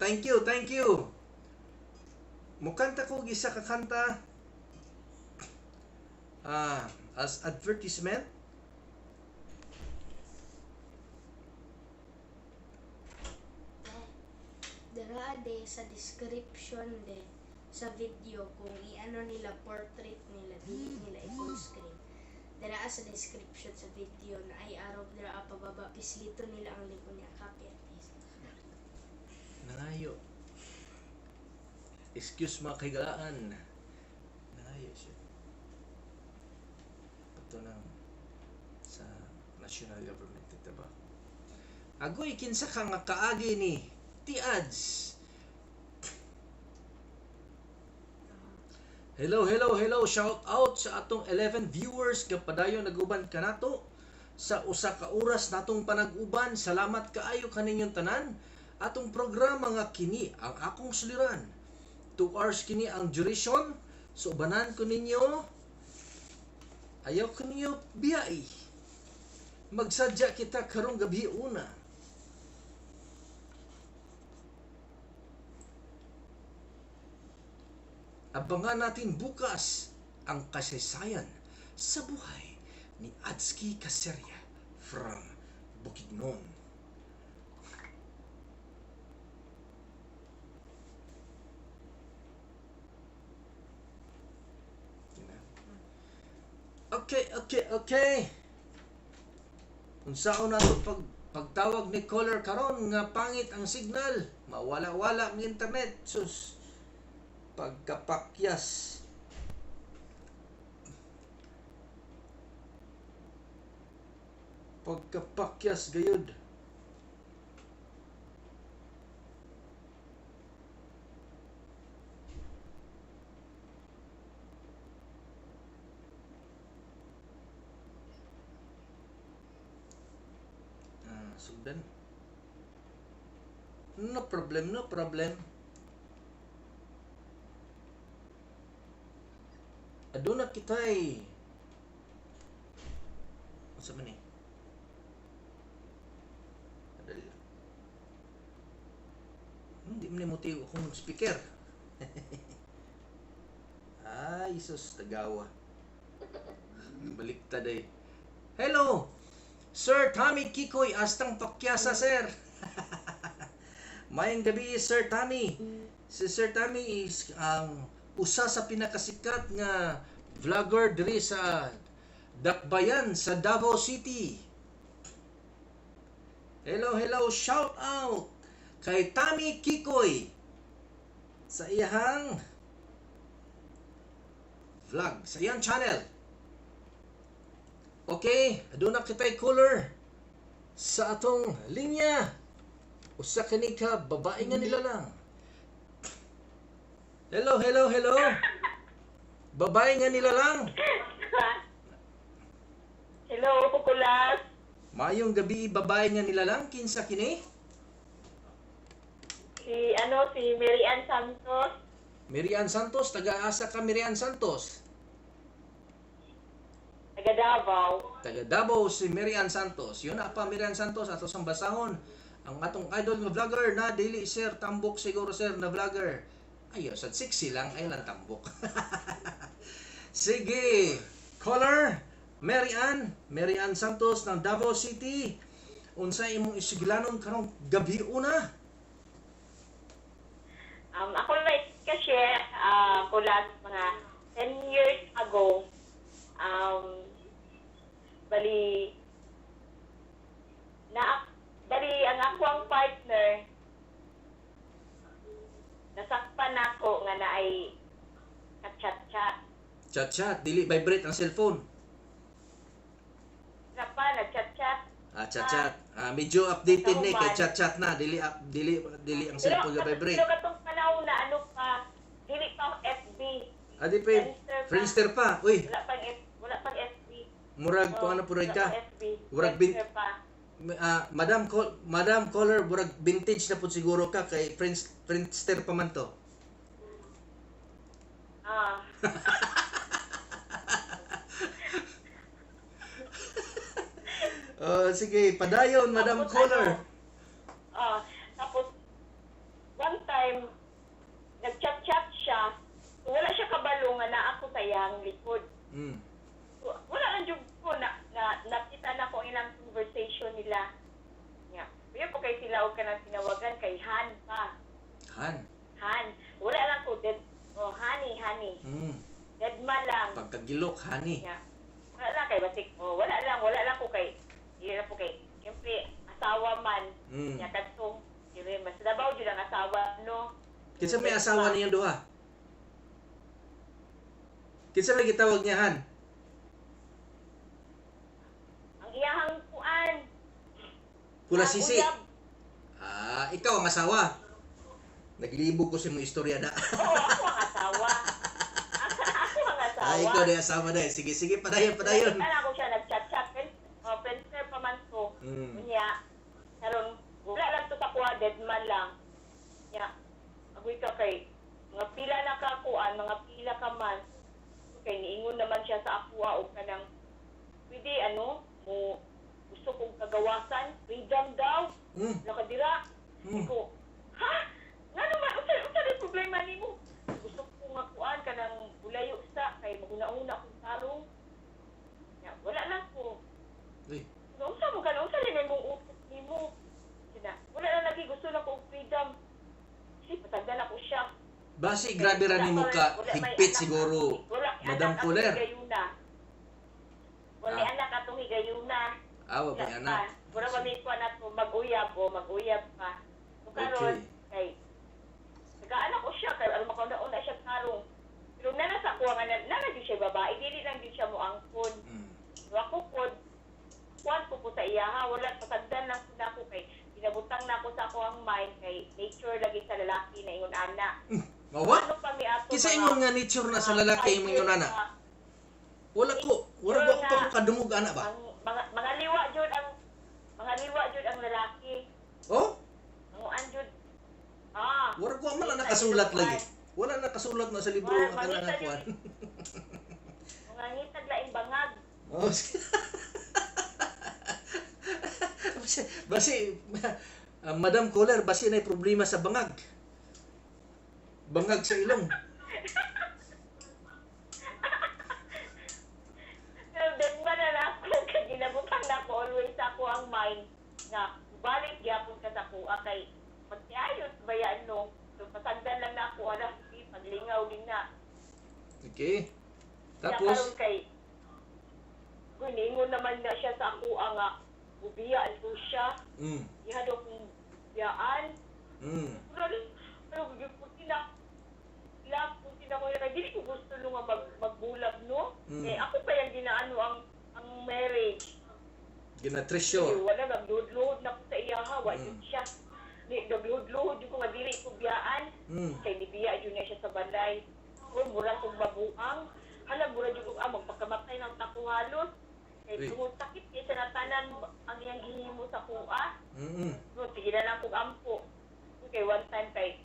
Thank you, thank you. Mukanta ko isa ka kanta as advertisement. Dira de sa description de sa video, kung i-ano nila, portrait nila, dili nila i-full screen. Dira sa description sa video na ay arrow dira pababa, pislito nila ang link niya, copy and paste. Nangayo. Excuse, mga kahigalaan. Nangayo siya. Ito nang sa national government ito ba? Agoy, kinsa ka nga kaagi ni Ti-ads. Hello, hello, hello. Shout out sa atong 11 viewers nga padayon nag-uban kanato sa usa ka oras natong panag-uban. Salamat kaayo kaninyong tanan. Atong programa nga kini ang akong suliran. 2 hours kini ang duration. So ubanan ko ninyo. Ayaw ko ninyo biyai. Magsadya kita karong gabi una. Abangan natin bukas ang kasaysayan sa buhay ni Adski Caseria from Bukidnon. Yun na. Okay. Unsaon nato pagtawag ni caller karon nga pangit ang signal, mawala-wala ang internet. Sus. Pagkapakyas. Pagkapakyas gayud. Ah, sugdan. No problem, no problem. Aduna kitay. Unsa man ni? Dali lang. Hindi man ni motibo akong speaker. Ay, sus, tagawa. Baliktad ay. Hello! Sir Tommy Kikoy, astang pakyasa, sir. Maayong gabi, Sir Tommy. Si Sir Tommy is ang usa sa pinakasikat nga vlogger diri sa Dakbayan sa Davao City. Hello, hello, shout out kay Tommy Kikoy sa iyahang Vlog sa iyang channel. Okay, aduna kitay caller sa atong linya. Usa kini ka babae nga nilalang. Hello, hello, hello. Babae nga nilalang. Hello, Kukulas. Maayong gabi, babae nga nilalang, kinsa kini? Si, ano, si Mary Ann Santos. Mary Ann Santos, taga-asa ka, Mary Ann Santos? Taga Davao. Taga Davao si Mary Ann Santos. Yun na pa, Mary Ann Santos, ato sang basahon ang atong idol nga vlogger na dili sir tambok siguro sir na vlogger. Ayo, sad sexy lang ay lang tambok. Sige. Caller, Mary Ann, Mary Ann Santos ng Davao City. Unsa imong isiglanon karong gabi una? Ako lang kasi, Kulas, mga 10 years ago, bali, na, bali, ang ako ang partner, nasakpan ako nga na ay kachat-chat. Chat chat, dili vibrate ang cellphone. Napa, nagchat-chat. Ah, chat chat. Ah, medyo updated na eh, kay chat chat na, dili up, dili dili ang cellphone ga vibrate. Pero katong panahon na ano pa, dili pa FB. Ah, di pa, Friendster Friendster pa. Uy, wala pang FB. Murag ko Oh, ano po rin wala ka. pang FB. Murag bin Friendster pa. Ah, Madam Caller, murag vintage na po siguro ka kay Friendster pa man to. Ah. Oh, sige, padayon, Madam Tapos, Caller. ano, tapos one time nag-chat-chat siya. Wala siya kabalo nga naa ako sa iyang likod. So, wala lang jud ko na, na nakita na ko ang ilang conversation nila. Nga. Kuya po kay sila og kanang tinawagan kay Han pa. Han. Han. Wala lang ko dead. Oh, honey, honey. Dead man lang. Pagkagilok, honey. Nga. Wala lang kay basik. Oh, wala lang ko kay dili na po kay siyempre asawa man. Nya kadtong dili mas labaw jud ang asawa, no. Kinsa may asawa niyang duha? Kinsa may gitawag niya Han? Ang iyahang kuan. Pula Ang sisi. uyab. Ah, ikaw ang asawa. Naglibog ko sa imong istorya na. Oo, ako ang asawa. Ako ang asawa. Ah, ikaw na asawa na. Sige, sige, padayon, padayon. Nakita ko siya nag-chat-chat. Oh, friendster pa man to. Unya, karon wala lang to sa kuha, dead man lang. Nya, agoy ka kay mga pila na ka kuan, mga pila ka man. Kay niingon naman siya sa akuha og kanang pwede ano, mo gusto kong kagawasan, freedom daw. Nakadira. Ko, ha? Ngano man unsa rin problema nimo? Gusto ko nga kuan kanang bulayo sa kay maguna-una akong tarong. Nya, wala lang ko. Uy. Unsa mo ka, unsa rin imong utok nimo? Sina, wala lang lagi gusto lang ko og freedom. Si patagdan ako siya. Basi grabe ra nimo ka Wala may higpit anak. siguro, Wala may Madam anak atong Kuler. higayuna. Wala may anak atong higayuna. Ah, wa may Wala anak. pa. Wala pa may kuan ato mag-uyab o mag-uyab pa. So karon kay nagaanak ko siya kay aron makauna-una siya tarong. Pero nana sa kuha nga nana gyud siya babae, dili lang gyud siya moangkon. So ako pod kuan ko po sa iya ha, wala pasagdan lang po nako kay ginabutang na ako sa ako ang mind kay nature lagi sa lalaki na ingon ana. Mawa? Ano pa mi ato Kinsa mga ingon nga nature na sa mga lalaki five imong years ingon ana? nga Wala ko, wala Sure ko pa nga. ko kadungog ana ba? Ang mga liwa jud ang mga liwa jud ang lalaki. Oh? Ang jud. Ah. Wala ko man na nakasulat lagi. Wala nakasulat na sa libro Wala, ang kanang mangita kuan. jud. Mga ngitag laing bangag. Oh. Basi, basi Madam Caller, basi na problema sa bangag. Bangag sa ilong. Pero then ba na na ako kay ginabutang na ako always ako ang mind nga balik gyapon ka sa kuha kay magtiayos ba yan no. So pasagdan lang na ako ala sige, paglingaw din na. Okay. Kaya Tapos karon kay guningon naman na siya sa akuha nga bubiyaan ko siya. Iha daw kong biyaan. Pero pero puti na yun ako kay dili ko gusto no nga magbulag no. Mm. Eh ako pa yang ginaano ang marriage. Gina-treasure. Eh, wala nagluhod-luhod na ko sa iya ha, wa jud siya. Di nagluhod-luhod jud ko nga dili ko biyaan. Kay nibiya jud na siya sa balay. Ko mura kog mabuang. Hala mura jud kog magpakamatay ng tako halos. Kay tungod sakit kay sa natanan ang iyang gihimo sa kuha. No, sige na lang kog ampo. Kay one time kay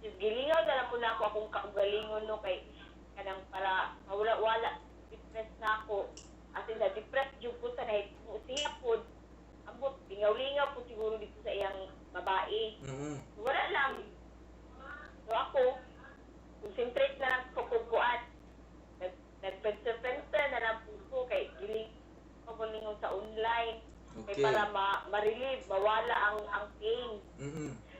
gilingaw na lang po na ako akong kaugalingon no kay kanang para mawala-wala depressed na ako. As in, na-depressed jud ko sa nahit siya po. Ambot, lingaw-lingaw po siguro dito sa iyang babae. Wala lang. So ako, concentrate na lang ko kukuan. Nagpenser-penser na lang po ko kay giling kaugalingon sa online. Okay. Kay para ma-relieve, mawala ang pain.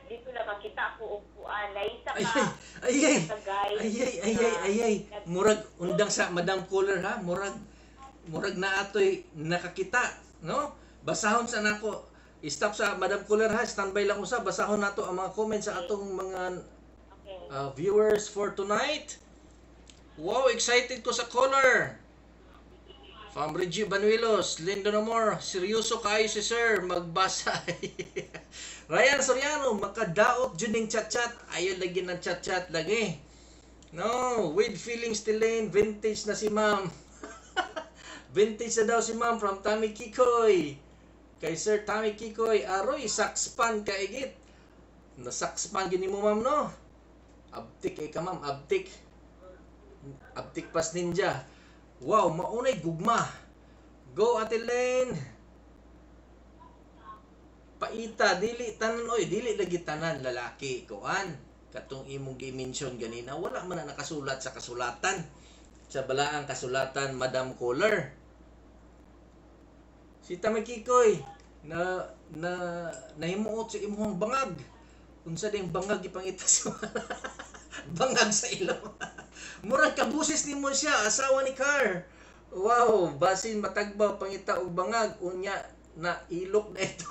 Dito nakakita ko og kuan, naisa Ay, ka. ay, ay, Sa guy. ay, ay, ay, ay, ay, ay. Murag undang sa Madam Caller ha, murag na atoy nakakita, no? Basahon sa nako. I-stop sa Madam Caller ha, standby lang usa, basahon nato ang mga comments sa atong mga viewers for tonight. Wow, excited ko sa caller. From Reggie Banuelos, Lindo Namor, seryoso kayo si sir, magbasa. Ryan Soriano, makadaot jud ning chat-chat. Ayaw lagi ng chat-chat lagi. No, with feelings Lane, vintage na si ma'am. Vintage na daw si ma'am from Tommy Kikoy. Kay Sir Tommy Kikoy, aroy, sakspan kaigit. Nasakspan gini mo ma'am no? Abtik ka ma'am, abtik. Abtik pas ninja. Wow, maunay gugma. Go Ate Lane. Paita, dili tanan oy, dili lagi tanan lalaki kuan. Katong imong gi-mention ganina, wala man na nakasulat sa kasulatan. Sa balaang kasulatan, Madam Caller. Si Tami Kikoy na na nahimuot sa imong bangag. Unsa ding bangag ipangita sa bangag sa ilong. Murag kabusis nimo siya, asawa ni Car. Wow, basin matagbaw pangita og bangag unya na ilok na ito.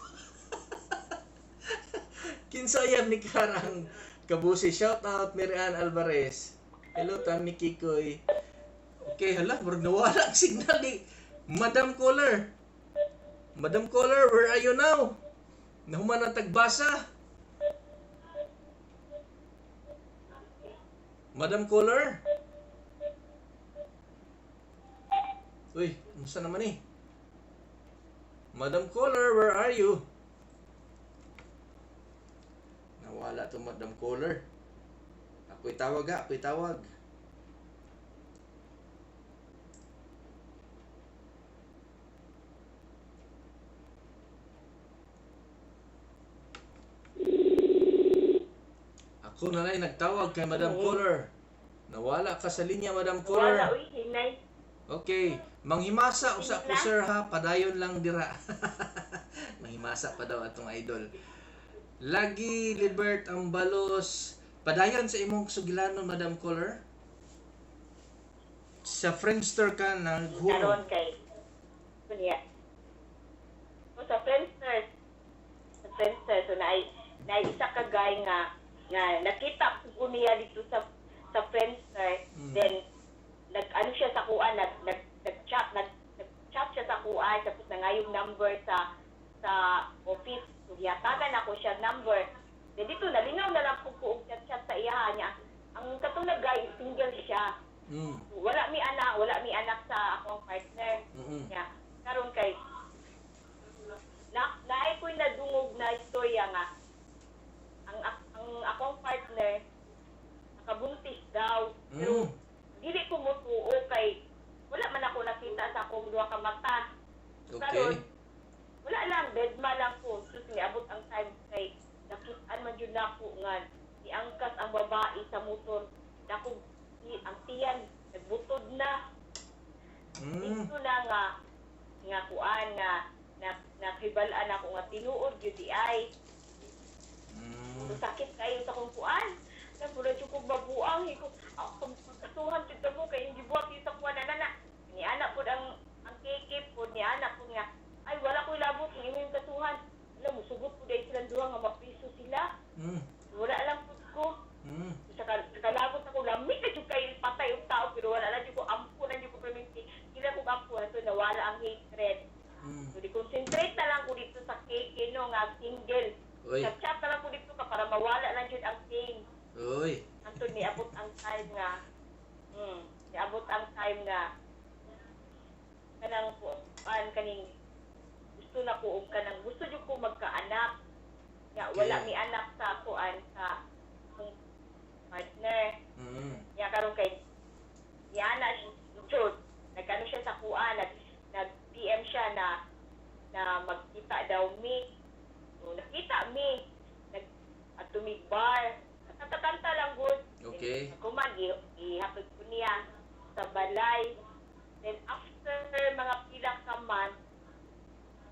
Kinsa ayam ni Car ang kabusis. Shout out Mary Ann Alvarez. Hello Tami Kikoy. Okay, hala, murag nawala ang signal ni Madam Caller. Madam Caller, where are you now? Nahuman ang tagbasa. Madam Caller? Uy, unsa naman eh? Madam Caller, where are you? Nawala to Madam Caller. Ako'y tawag ha, ako'y tawag. Ako na lang nagtawag kay Madam Caller. Nawala ka sa linya, Madam Caller. Wala, uy, hinay. Okay. Manghimasa usa ko sir ha, padayon lang dira. Manghimasa pa daw atong idol. Lagi Libert Ambalos, padayon sa imong sugilanon Madam Caller. Sa Friendster ka naghurong. Karon kay kunya. O sa Friendster. Sa Friendster so naay isa ka guy nga nakita ko niya dito sa Friendster. Then nag-ano siya sa kuan, nag-chat siya sa kuan, tapos nangayong number sa office. So gihatagan ako siya number. Then dito nalingaw na lang ko og chat sa iya niya. Ang katong guy single siya. Wala mi anak sa akong partner. Niya. Karon kay naay ko'y nadungog na istorya nga ang akong partner nakabuntis daw. Pero dili ko motuo kay wala man ako nakita sa akong duha ka mata. Okay. Karon, wala lang, deadma lang ko. Sus, niabot ang time kay nakitaan man jud nako nga niangkas ang babae sa motor. Nako ang tiyan nagbutod na. Dito na nga kuan nga nakibal-an ako nga tinuod gyud di ay. So, sakit kayo sa kong kuan. Napura jud ko mabuang ko ako kasuhan jud mo kay hindi buhat sa kuan na ni anak pud ang keke pud ni anak pud nga ay wala koy labot ng imong kasuhan. Alam mo sugot pud ay silang duha nga mapiso sila. Wala lang pud ko. Sa kalabot ako lamig na nawala ang hatred. So, di-concentrate na lang ko dito sa KK, no, nga single. Uy. Chat-chat na lang ko dito ka para mawala lang jud ang pain. Uy. Anton, niabot ang time nga, niabot ang time nga, kanang kuan kaning gusto na ko og kanang gusto jud ko magkaanak. Nga wala mi anak sa kuan sa akong partner. Nya karon kay niana jud nagano siya sa kuan, nag PM siya na na magkita daw mi. So, nakita mi nag at bar. Kanta-kanta lang gud. Kuman ihapit ko niya sa balay. Then after mga pila ka month,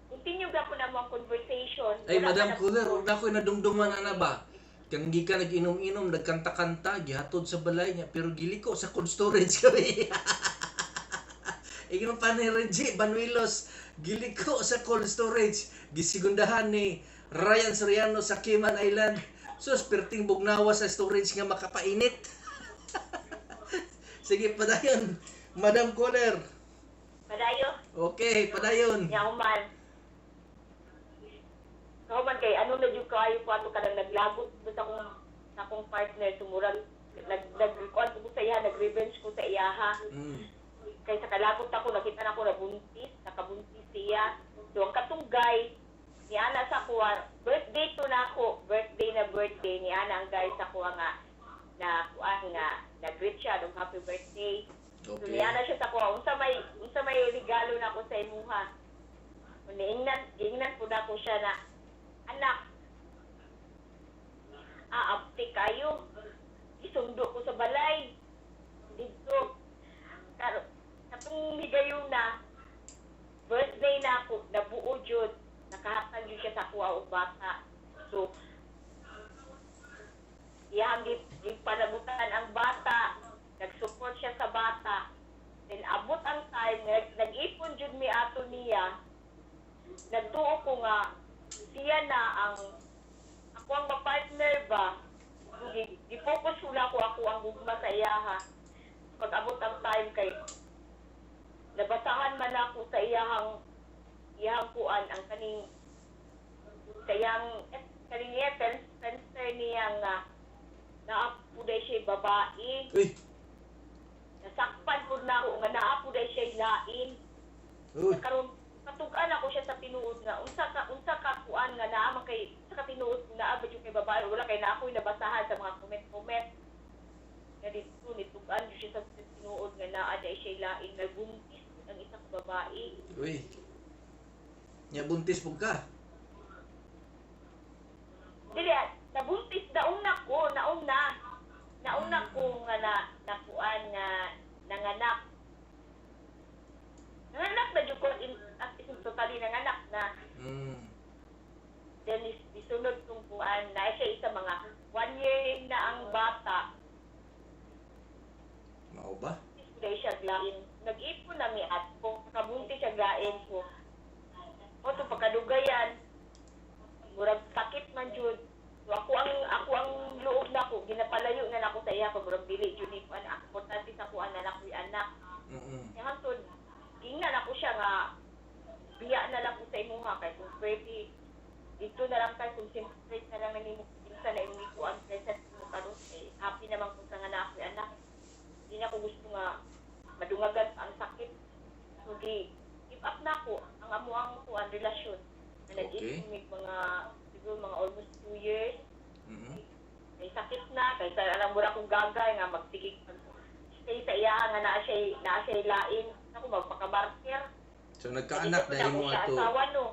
continue ga ko na mo ang conversation. Ay, Wala Madam ka na Cooler, po. huwag na ko nadumduman ana ba? Kanang gikan nag-inom-inom, nagkanta-kanta, gihatod sa balay niya, pero giliko sa cold storage kami. Ingon pa ni Reggie Banuelos, giliko sa cold storage, gisigundahan ni Ryan Soriano sa Cayman Island. Sus, perting bugnawa sa storage nga makapainit. Sige, padayon. Madam Cooler. Padayo. Okay, padayon. Nya human. Human kay ano na jud kaayo ko ato kanang naglagot sa akong partner sumurag nag nag kuan ko sa iya, nag-revenge ko sa iyaha. Kay sa kalagot ako, nakita na ako nabuntis, nakabuntis siya. So ang katong guy ni ana sa kuha, birthday to na ako, birthday na birthday ni ana ang guy sa kuha nga na kuan nga nag-greet siya dong happy birthday. So niana siya sa kuha, unsa may regalo na ako sa imuha. Niingnan giingnan pud ako siya na anak. Ah, aptik kayo. Isundo ko sa balay. Dito. Karo, katong higayon na, birthday na ako, nabuo jud. Nakahatag jud siya sa kuha og bata. So, iyang gipanagutan ang bata, nag-support siya sa bata. Then abot ang time, nag-ipon jud mi ato niya. Nagtuo ko nga siya na ang ako ang ma-partner ba. Gi-focus ko na ako ang gugma sa iyaha. Pag abot ang time kay nabasahan man ako sa iyahang kuan ang kaning sa iyang kaning niya Spencer niya nga naa pud siya babae. Uy. Nasakpan pud na ako nga naa pud siya lain. Uy. Karon katug-an ako siya sa tinuod nga unsa ka kuan nga naa man kay unsa ka tinuod naa ba jud kay babae, wala kay naa ako'y nabasahan sa mga comment-comment nga dito nitug-an jud siya sa tinuod nga naa day siya lain, nagbuntis ang isa ka babae. Uy. Nya buntis pud ka. Dili ah, nabuntis nauna ko nauna nauna ko nga na nakuan nga nanganak nanganak na jud ko in, as in totally nanganak na. Then is isunod tong kuan na siya isa mga 1 year na ang bata. Mao ba? Dahil siya glain. Nag-ipon na mi at kung kabunti siya glain ko. O to pagkadugayan, murag sakit man jud. So ako ang loob na ko ginapalayo na nako sa iya ko, murag dili jud ni kuan, ang importante sa kuan na nakoy anak. Kaya hantod gingnan ako siya nga biya na lang ko sa imuha kay kung pwede dito na lang kay concentrate na lang na nimo kinsa na imong gikuan present mo karon kay happy naman kung sa nga na ako'y anak. Di na ko gusto nga madungagan pa ang sakit. So gi give up na ako ang amuang kuan relasyon na nag-ipon mig mga siguro mga almost 2 years. May sakit na kay sa alam mura kong gagay nga magsigig mag stay sa iya nga naa siya lain ako magpakamartir. So nagkaanak Dili dahil ko mo siya ato. asawa no.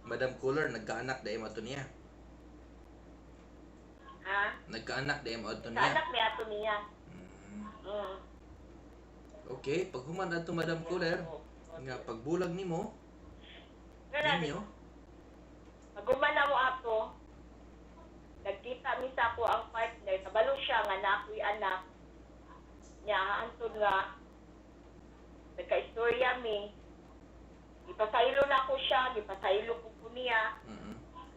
Madam Cooler, nagkaanak dahil mo ato niya. Ha? Nagkaanak dahil mo ato Sa niya. anak ni ato niya. Okay, pag human ato, Madam Cooler, nga pagbulag nimo, Nga na, ninyo, pag na mo ato, nagkita mi sa ako ang partner, kabalo siya nga na ako'y anak. Niya, hantod nga, nagka-istorya mi. Gipasaylo na ko siya, gipasaylo ko niya.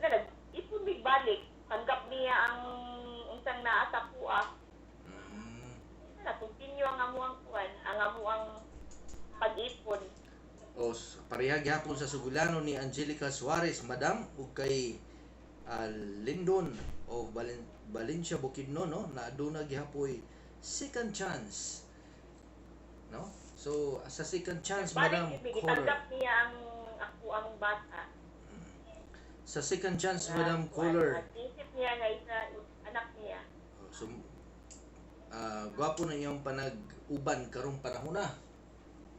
Na nag-ipon mig balik, tanggap niya ang unsang naa sa kuha. Na continue ang amuang kuan, ang amuang pag-ipon. O pareha gihapon sa sugilano ni Angelica Suarez, madam, ug kay Lindon of Valencia Bukidnon, no, na aduna gihapoy second chance, no? So sa second chance, madam Balik, caller. gitanggap niya ang ako ang bata. Sa second chance, Na, madam caller. At isip niya nga isa anak niya. So gwapo na iyong panag-uban karong panahon na,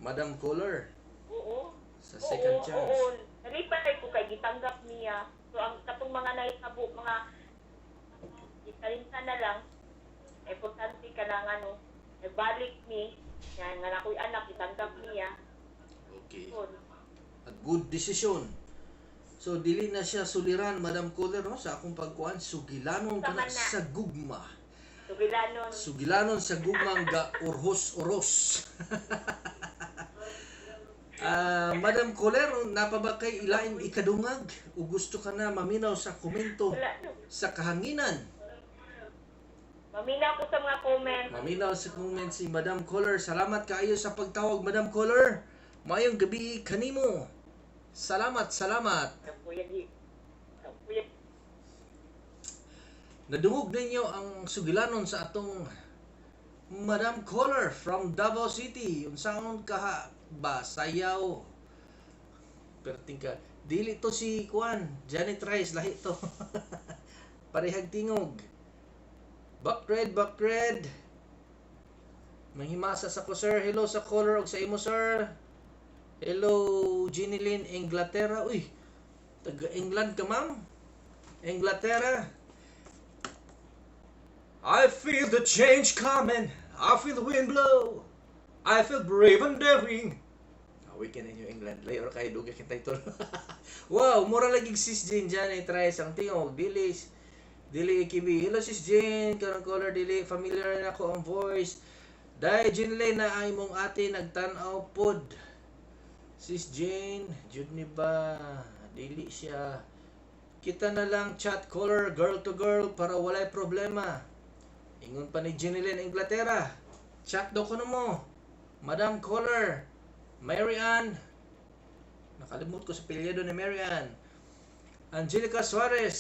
madam caller, Oo. sa second Oo, chance. oo. Nalipay ko kay gitanggap niya. So ang katong mga nahitabo, mga ikalinta na lang, importante ka lang ano, nagbalik ni, yan, nga na ako'y anak, gitanggap niya. Okay. Yun. A good decision. So dili na siya suliran, madam caller, no, sa akong pagkuan, sugilanon ka na Tama na. sa gugma. Sugilanon. Sugilanon sa gugmang ga urhos-uros. Madam Colero, napa ba kay ilain ikadungag o gusto ka na maminaw sa komento Wala, no. sa kahanginan? Maminaw ko sa mga comment. Maminaw sa comment si Madam Caller. Salamat kaayo sa pagtawag, Madam Caller. Maayong gabi kanimo. Salamat, salamat. Kuya, Nadungog ninyo ang sugilanon sa atong Madam Caller from Davao City. Unsaon kaha ba sayaw? Perting ka. Dili to si Kuan, Janet Rice, lahi to. Parehag tingog. Buck red, buck red. Manghimasa sa ko, sir. Hello sa caller og sa imo, sir. Hello, Ginilyn Inglaterra. Uy, taga England ka, ma'am? Inglaterra. I feel the change coming. I feel the wind blow. I feel brave and daring. Weekend in New England. Later kayo, dugay kang title. Wow, mura lagi sis Jane dyan. Eh, try sang tingog. Dili, dili ikibi. Hello sis Jane. Karang caller, dili. Familiar na ako ang voice. Dahil Jane Lane na ay mong ate nagtan-aw pod. Sis Jane, jud ni ba? Dili siya. Kita na lang chat caller, girl to girl, para walay problema. Ingon pa ni Jeneline Inglaterra. Chat daw kuno mo. Madam caller, Mary Ann. Nakalimot ko sa apelyido ni Mary Ann. Angelica Suarez.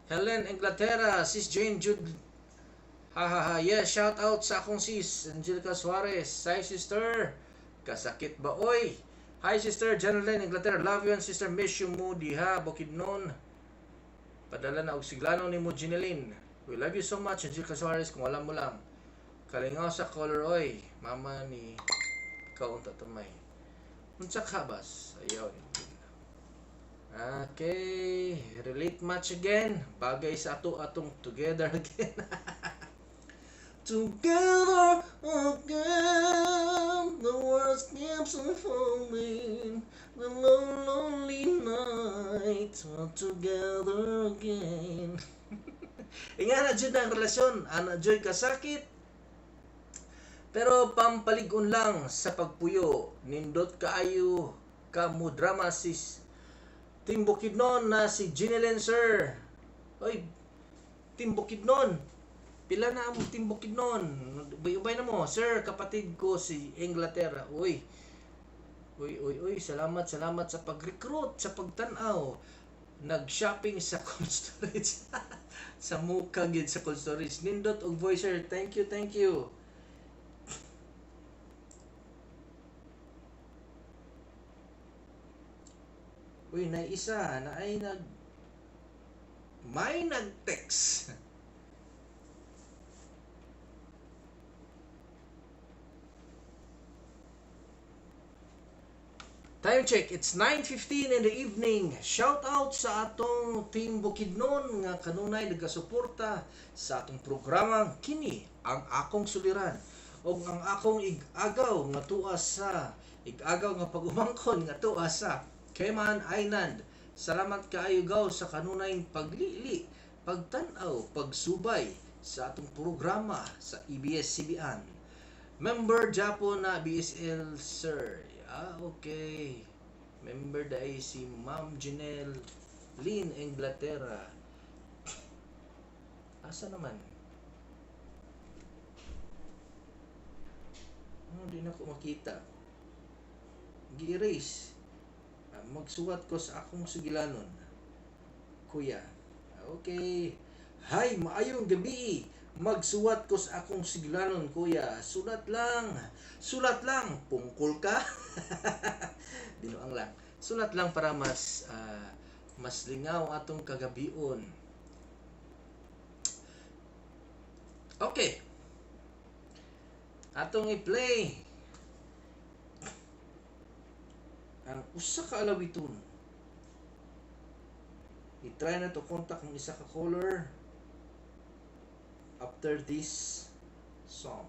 Helen Inglaterra. Sis Jane Jude. Ha ha ha. Yes, shout out sa akong sis Angelica Suarez. Hi sister. Kasakit ba oy? Hi sister Jeneline Inglaterra. Love you and sister. Miss you mo diha Bukidnon. Padala na og siglano ni mo Jeneline. We love you so much, Angelica Suarez, kung alam mo lang. Kalingaw sa color oy, mama ni ikaw unta tamay. Unsa ka bas? Ayaw. Okay, relate much again. Bagay sa ato atong together again. Together again, the world keeps on falling. The lonely night, we're together again. Ingana jud ang relasyon, ana joy kasakit. Pero pampaligon lang sa pagpuyo, nindot kaayo ka mo drama sis Team Bukidnon na si Ginelen sir. Oy, Team Bukidnon. Pila na ang Team Bukidnon? Ubay-ubay na mo, sir, kapatid ko si Inglaterra. Uy. Uy, uy, uy, salamat, salamat sa pag-recruit, sa pagtan-aw. Nag-shopping sa cold storage. Sa muka gid sa cold storage. Nindot og voicer. Thank you, thank you. Uy, na isa na ay nag may nag-text. Time check, it's 9:15 in the evening. Shout out sa atong Team Bukidnon nga kanunay nagasuporta sa atong programa kini ang akong suliran og ang akong ig-agaw nga tuwa sa ig-agaw nga pag-umangkon nga tuwa sa Cayman Island. Salamat kaayo gaw sa kanunay paglili, pagtan-aw, pagsubay sa atong programa sa ABS-CBN. Member Japo na BSL sir. Ah, okay. Member dai si Ma'am Janelle Lynn Inglaterra. Asa naman? Ano, di na ko makita. Gi-erase. Magsuwat ko sa akong sugilanon. Kuya. Okay. Hi, maayong gabi. Magsuwat ko sa akong sugilanon, kuya. Sulat lang. Sulat lang. Pungkol ka. Binuang lang. Sulat lang para mas mas lingaw atong kagabion. Okay. Atong i-play ang usa ka alawiton. I-try na to contact ang isa ka caller after this song.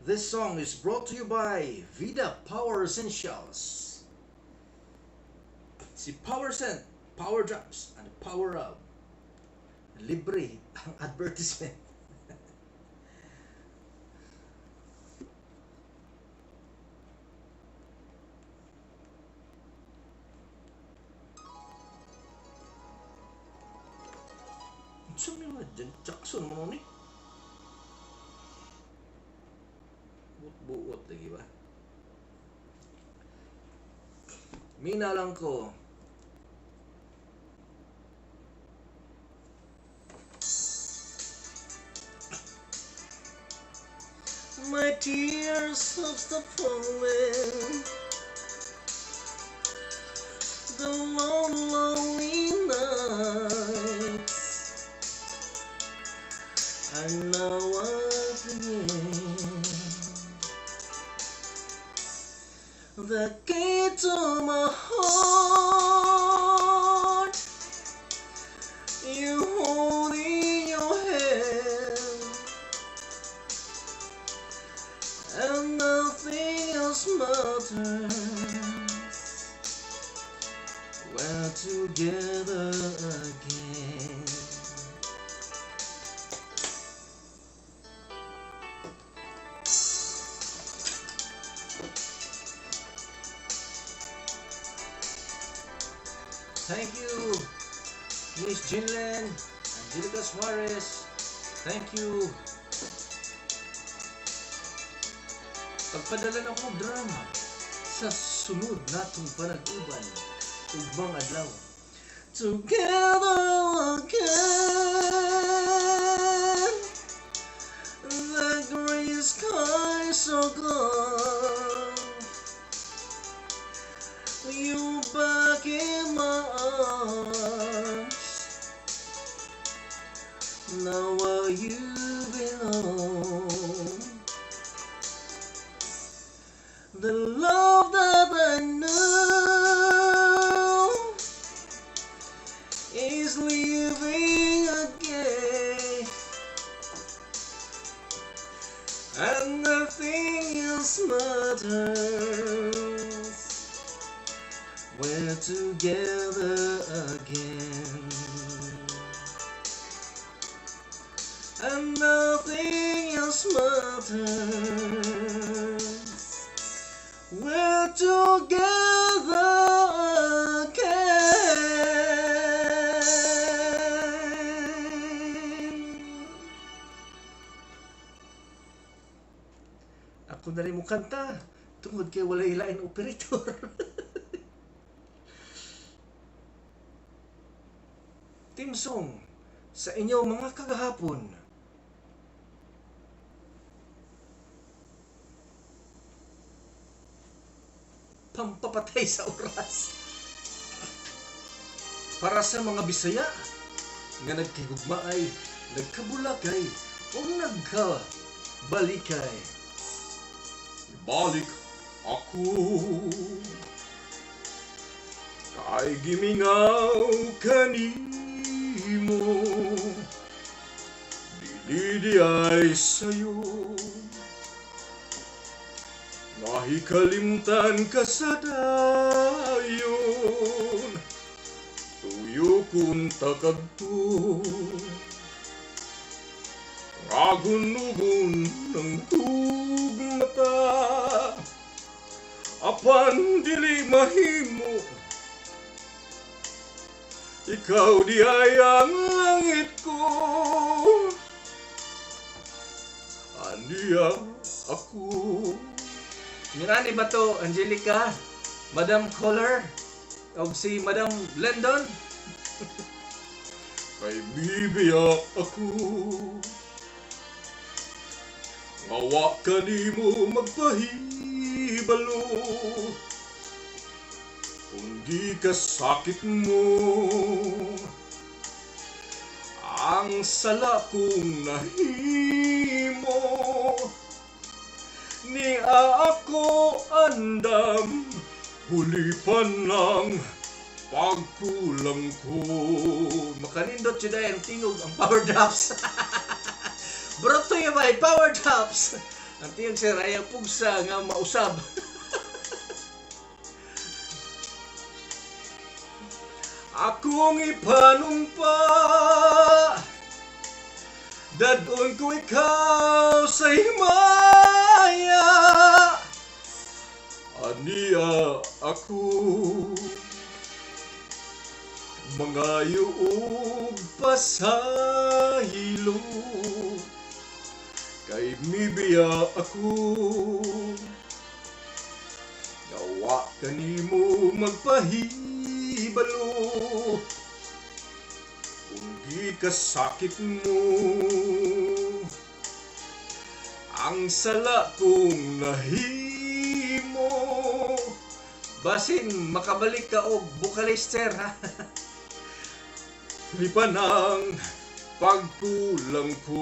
This song is brought to you by Vida Power Essentials. Si Power Scent, Power Drops, and Power Rub. Libre ang advertisement. Unsa may mga Jackson mo ni? Buot-buot lagi ba? Mina lang ko. My tears have stopped falling. The long, lonely nights are now again. The key to my heart you hold in your hand, and nothing else matters. We're together again. Thank you, Miss Jinlen, Angelica Suarez. Thank you. Pagpadala na ko drama sa sunod natong panag-uban ugmang adlaw. Together again, the gray skies are gone. You back in my arms. Now where you belong. The love that I know is living again, and nothing else matters. We're together again, and nothing else matters. We're together again. Ako na rin mo kanta tungod kay walay line operator. Team song sa inyo mga kagahapon. Pampapatay sa oras. Para sa mga Bisaya nga nagkigugmaay, nagkabulakay, o nagkabalikay. Balik ako kay gimingaw kanimo, dili di ay sayo. Nahikalimtan ka sa dayon, tuyo kung takagto. Agun-ugon ng tugmata, apan dili mahimo. Ikaw di ay ang langit ko. Aniya ako. Ngani ba to, Angelica? Madam Kohler? O si Madam Lendon? Kay bibiya ako. Ngawa ka nimo magpahibalo kung di ka sakit mo ang sala kong nahimo. Ni ako andam hulipan ng pagkulang ko. Makanindot siya dahil ang tingog ang power drops. Brought to you by Power Drops. Ang tingog sir ay ang pugsa nga mausab. Akong ipanumpa, dadon ko ikaw sa himaya. Aniya ako mangayo og pasaylo kay mibiya ako. Gawa kanimo magpahibalo kung di ka sakit mo ang sala kong nahimo. Basin makabalik ka og vocalist sir ha. Lipan ang pagkulang ko.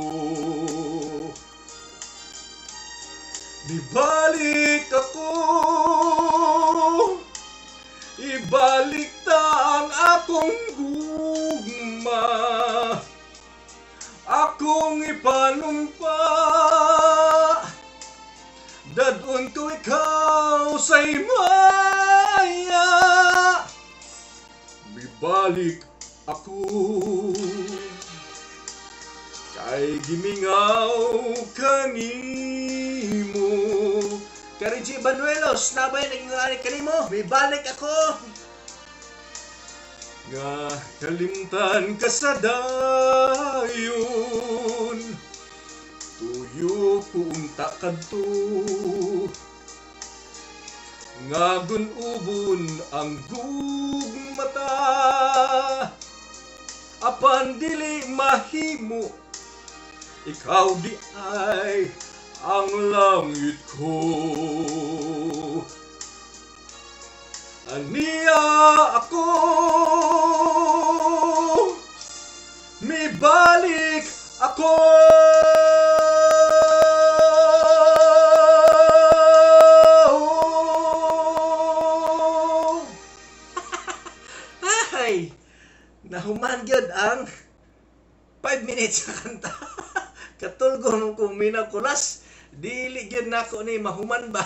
Ibalik ako, ibalik ta ang akong gugma. Akong ipanumpa, dadon ko ikaw sa himaya. Mibalik ako, kay gimingaw kanimo. Kariji Banuelos, nabay naging kanimo, may balik ako. Nga kalimtan ka sa dayon, tuyo ko unta kadto. Nga gunubon ang gugmata, apan dili mahimo, ikaw di ay ang langit ko. Aniya ako, mibalik ako. Ay, nahuman gyud ang 5 minutes sa kanta. Katulgo nung kuminaw kulas, dili gyud nako ni mahuman ba.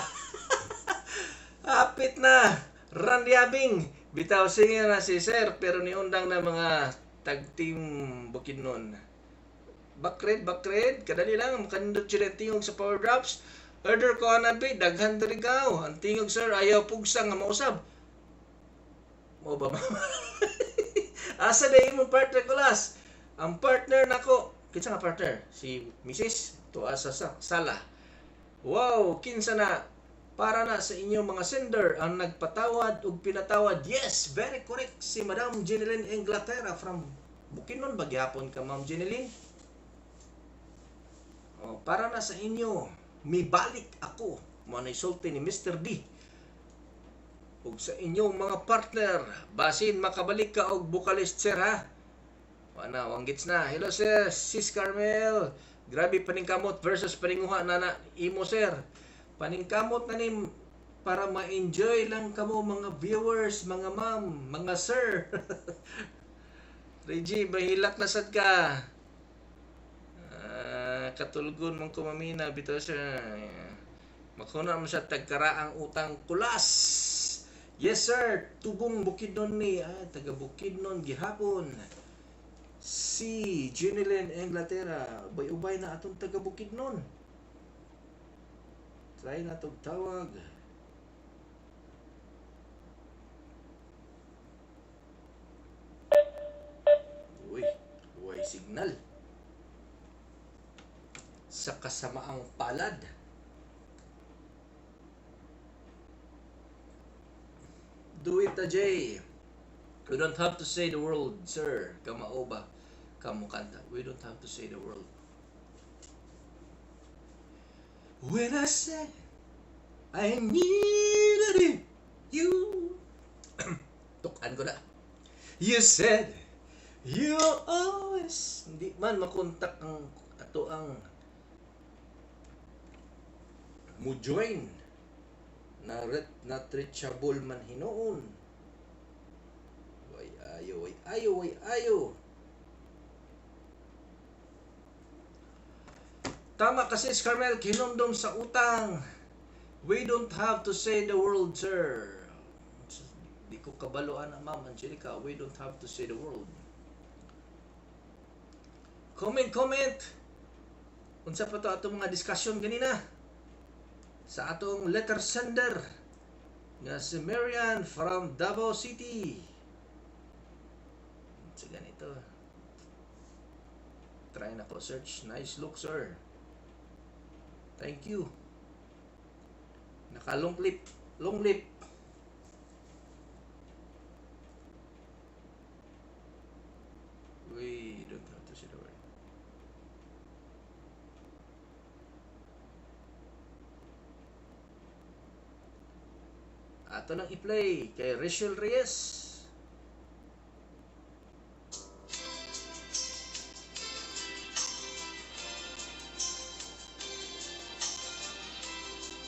Apit na, Randy Abing. Bitaw singer na si sir, pero niundang na mga tag-team Bukidnon. Bakred, bakred, kadali lang, makanindot sila tingog sa power drops. Order ko anabi, daghan diri gaw. Ang tingog sir, ayaw pugsa nga mausab. Mo ba mama? Asa na imong partner kulas? Ang partner nako, kinsa nga partner? Si Mrs. Tuwa sa sala. Wow, kinsa na? Para na sa inyong mga sender ang nagpatawad ug pinatawad. Yes, very correct si Madam Jeneline Inglaterra from Bukidnon ba gihapon ka Ma'am Jeneline? Oh, para na sa inyo, mibalik ako. Mo na isulti ni Mr. D. Ug sa inyong mga partner, basin makabalik ka og vocalist sir ha. Wala, wanggits na. Hello sir, Sis Carmel. Grabe paningkamot versus paninguha na na imo sir. Paningkamot na ni para ma-enjoy lang kamo mga viewers, mga ma'am, mga sir. Reggie, bahilak na sad ka. Katulgon mong kumamina bitaw sir. Makuna mo sa tagkaraang utang kulas. Yes sir, tubong Bukidnon ni, taga Bukidnon gihapon. Si Jeneline Inglaterra, ubay-ubay na atong taga Bukidnon. Try na tog tawag. signal. Sa kasamaang palad. Do it, Ajay. We don't have to say the world, sir. Kamao ba? Kamukanta. We don't have to say the world. When I say I needed you. Tukan ko na. You said you always. Hindi man makontak ang ato ang mo join na not reachable man hinuon. Way ayo, way ayo, way ayo. Tama kasi Carmel, kinumdum sa utang. We don't have to say the world, sir. Di ko kabaloan na, Ma'am Angelica. We don't have to say the world. Comment, comment. Unsa pa to atong mga discussion ganina? Sa atong letter sender nga si Marian from Davao City. Sa ganito. Try na ko search. Nice look, sir. Thank you. Naka long clip. Long lip. We don't have to say the word. Ato nang i-play kay Rachel Reyes.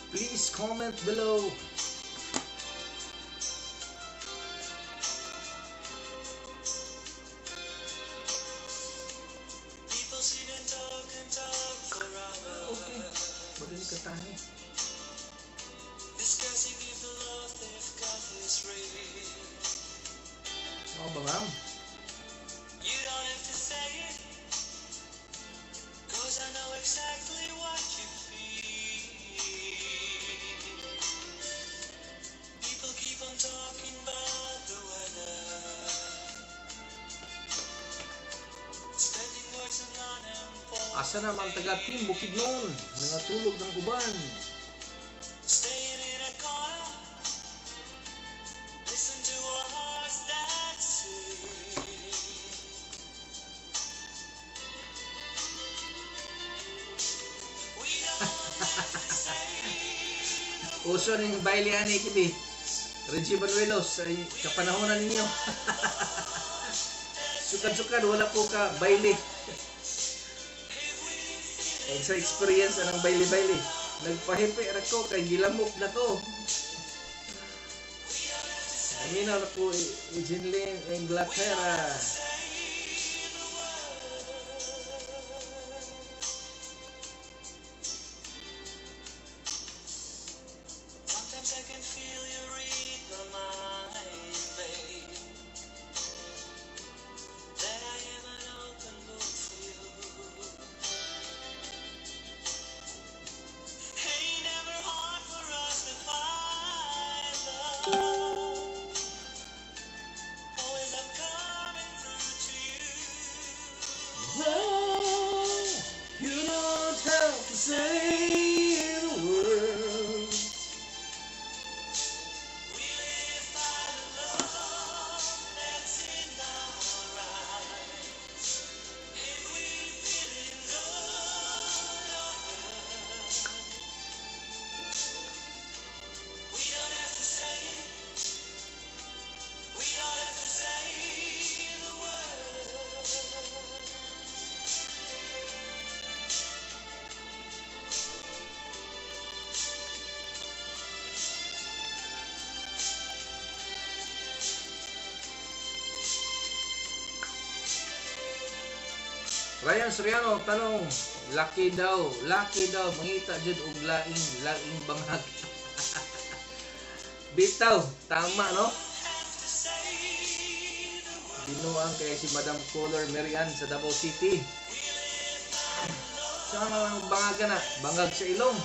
Please comment below. People sit and talk for hours. Okay. Magaling ka tayo. Discussing if the love they've got is real. Ano ba, ma'am? You don't have to say it, 'cause I know exactly what you feel. People keep on talking about the weather, spending words on unimportant Asa na man taga Team Bukidnon? Nangatulog ng uban. Staying in a corner, listen to our hearts that sing. We don't have to say the Uso ning baile ani kini. Reggie Banuelos ay kapanahonan ninyo. Sukad-sukad wala ko ka baile. And sa experience anang baile-baile, nagpahipi ra ko kay gilamok na ko. Aminaw na ko Jinlin Inglaterra. Sometimes I can feel you read my mind, babe. That I am an open book for you. Ain't never hard for us to find love. Always I'm coming through to you. Oh, you don't have to say the word. We live by the love that's in our eyes. If we feeling good or hurt, we don't have to say it. We don't have to say the word. Ryan Soriano, tanong, laki daw, mangita jud og laing, laing bangag. Bitaw, tama no? Have to say the word. Binuang kay si Madam Color Marian sa Davao City. Sa mga bangaga na, bangag sa ilong.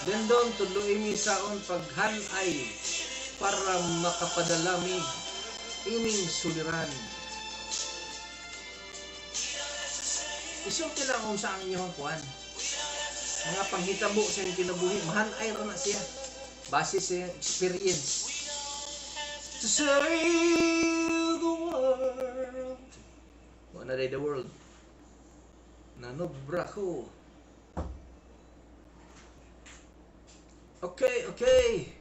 Dendon, tudloy mi saon paghanay para makapadalami ining suliran. Isulti lang kung sa ang inyong kuan. Mga panghitabo sa inyong kinabuhi, mahanay ra na siya. Base sa iyang experience. To save the world. Wa na the world. Nanobra ko. Okay, okay.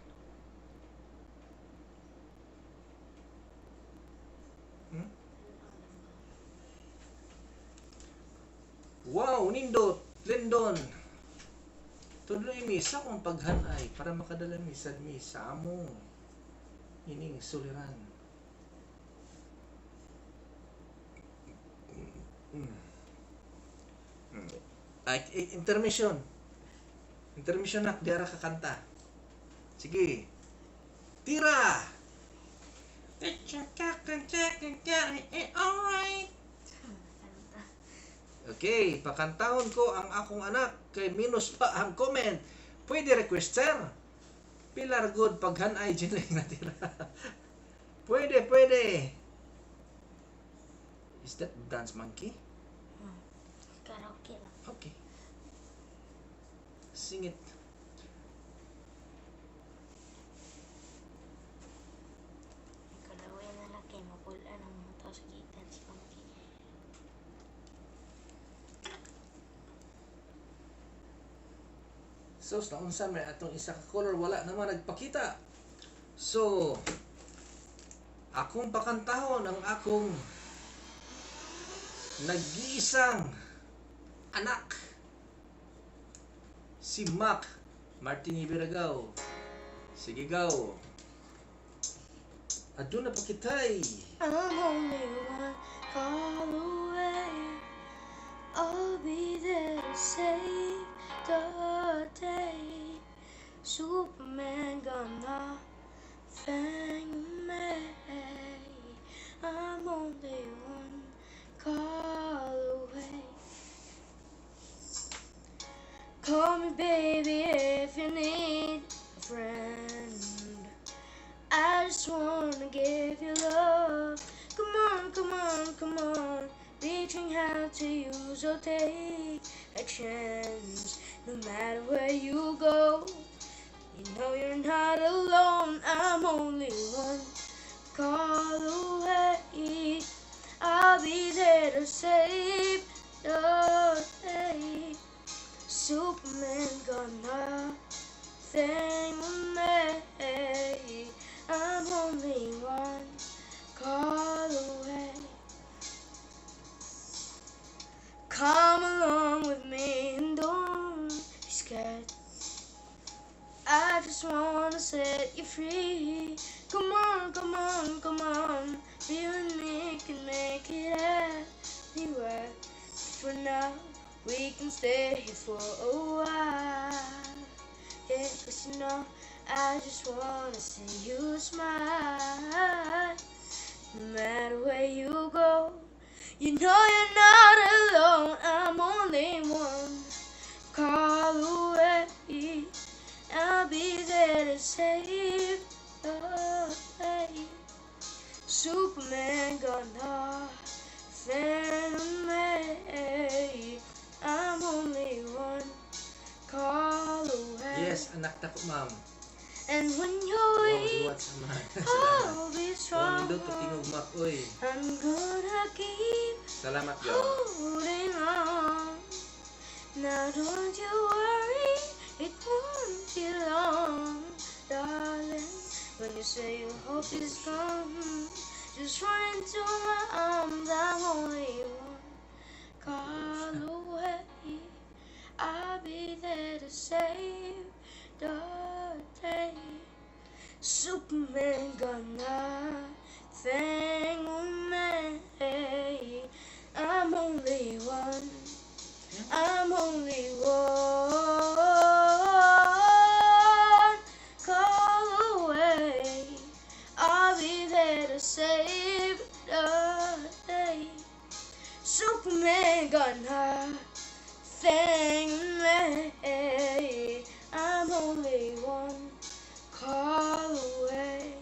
Wow, nindot, Lindon. Tudloy mi sa akong paghanay para makadala mi sad mi sa among ining suliran. Ay, intermission. Intermission nak, diara ka kanta. Sige. Tira! Alright. Okay, pakantahon ko ang akong anak kay minus pa ang comment. Pwede request, sir. Pilar good paghanay dyan lang natira. Pwede, pwede. Is that Dance Monkey? Karaoke lang. Okay. Sing it. Kalaway na lang kay mapula ng mga tao sa Dance Monkey. So, naunsa may atong isa ka color, wala naman nagpakita. So, akong pakantahon ang akong nag-iisang anak, si Mac Martin Ibiragaw. Sige, gaw. Aduna pa kitay. I'm only one call away. I'll be there to save the day. Superman got nothing on me. I'm only one call away. Call me baby if you need a friend. I just wanna give you love. Come on, come on, come on. Teaching how to use or take a chance. No matter where you go, you know you're not alone. I'm only one call away. I'll be there to save the day. Superman got nothing on me. I'm only one call away. Come along with me and don't be scared. I just wanna set you free. Come on, come on, come on. You and me can make it anywhere. For now, we can stay here for a while. Yeah, 'cause you know, I just wanna see you smile. No matter where you go, you know you're not alone. I'm only one call away. I'll be there to save the day. Superman got nothing on me. I'm only one call away. Yes, anak ta ko, ma'am. And when you're Wow, weak, liwat sa mga. Salamat. I'll be Wow, strong. nindot tingog Mac, oy. I'm gonna keep Salamat, gaw. holding on. Now don't you worry, it won't be long, darling. When you say your hope is gone, just run into my arms. I'm only one call away. I'll be there to save the day. Superman got nothing on me. I'm only one. I'm only one call away. I'll be there to save the day. Superman got nothing on me. I'm only one call away.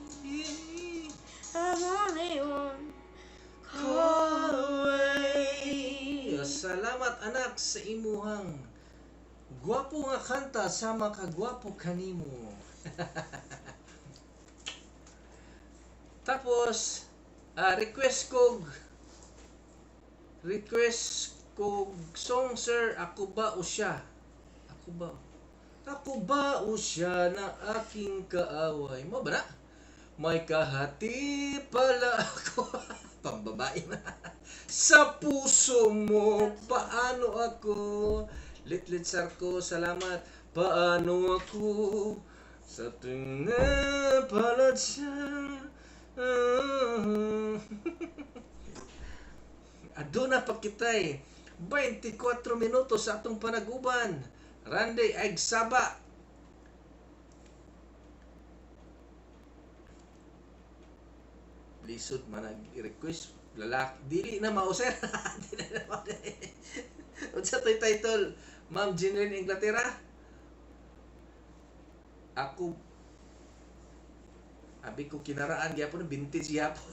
I'm only one call away. Salamat. Salamat anak sa imuhang gwapo nga kanta sama kagwapo kanimo. Tapos request kog song sir, ako ba o siya? Ako ba? Ako ba o siya na aking kaaway? Mo ba na? May kahati pala ako. Pambabae na. Sa puso mo, paano ako? Litlit Sarko, salamat. Paano ako? Sa tuwing na palad siya. Aduna pa kita'y 24 minutos sa atong panaguban. Randy Agsaba. Lisod man nag-request lalaki. Dili na mao sir. Dili na mao. Unsa to'y title? Ma'am Jeneline Inglaterra? Ako abi ko kinaraan gyapon vintage gyapon.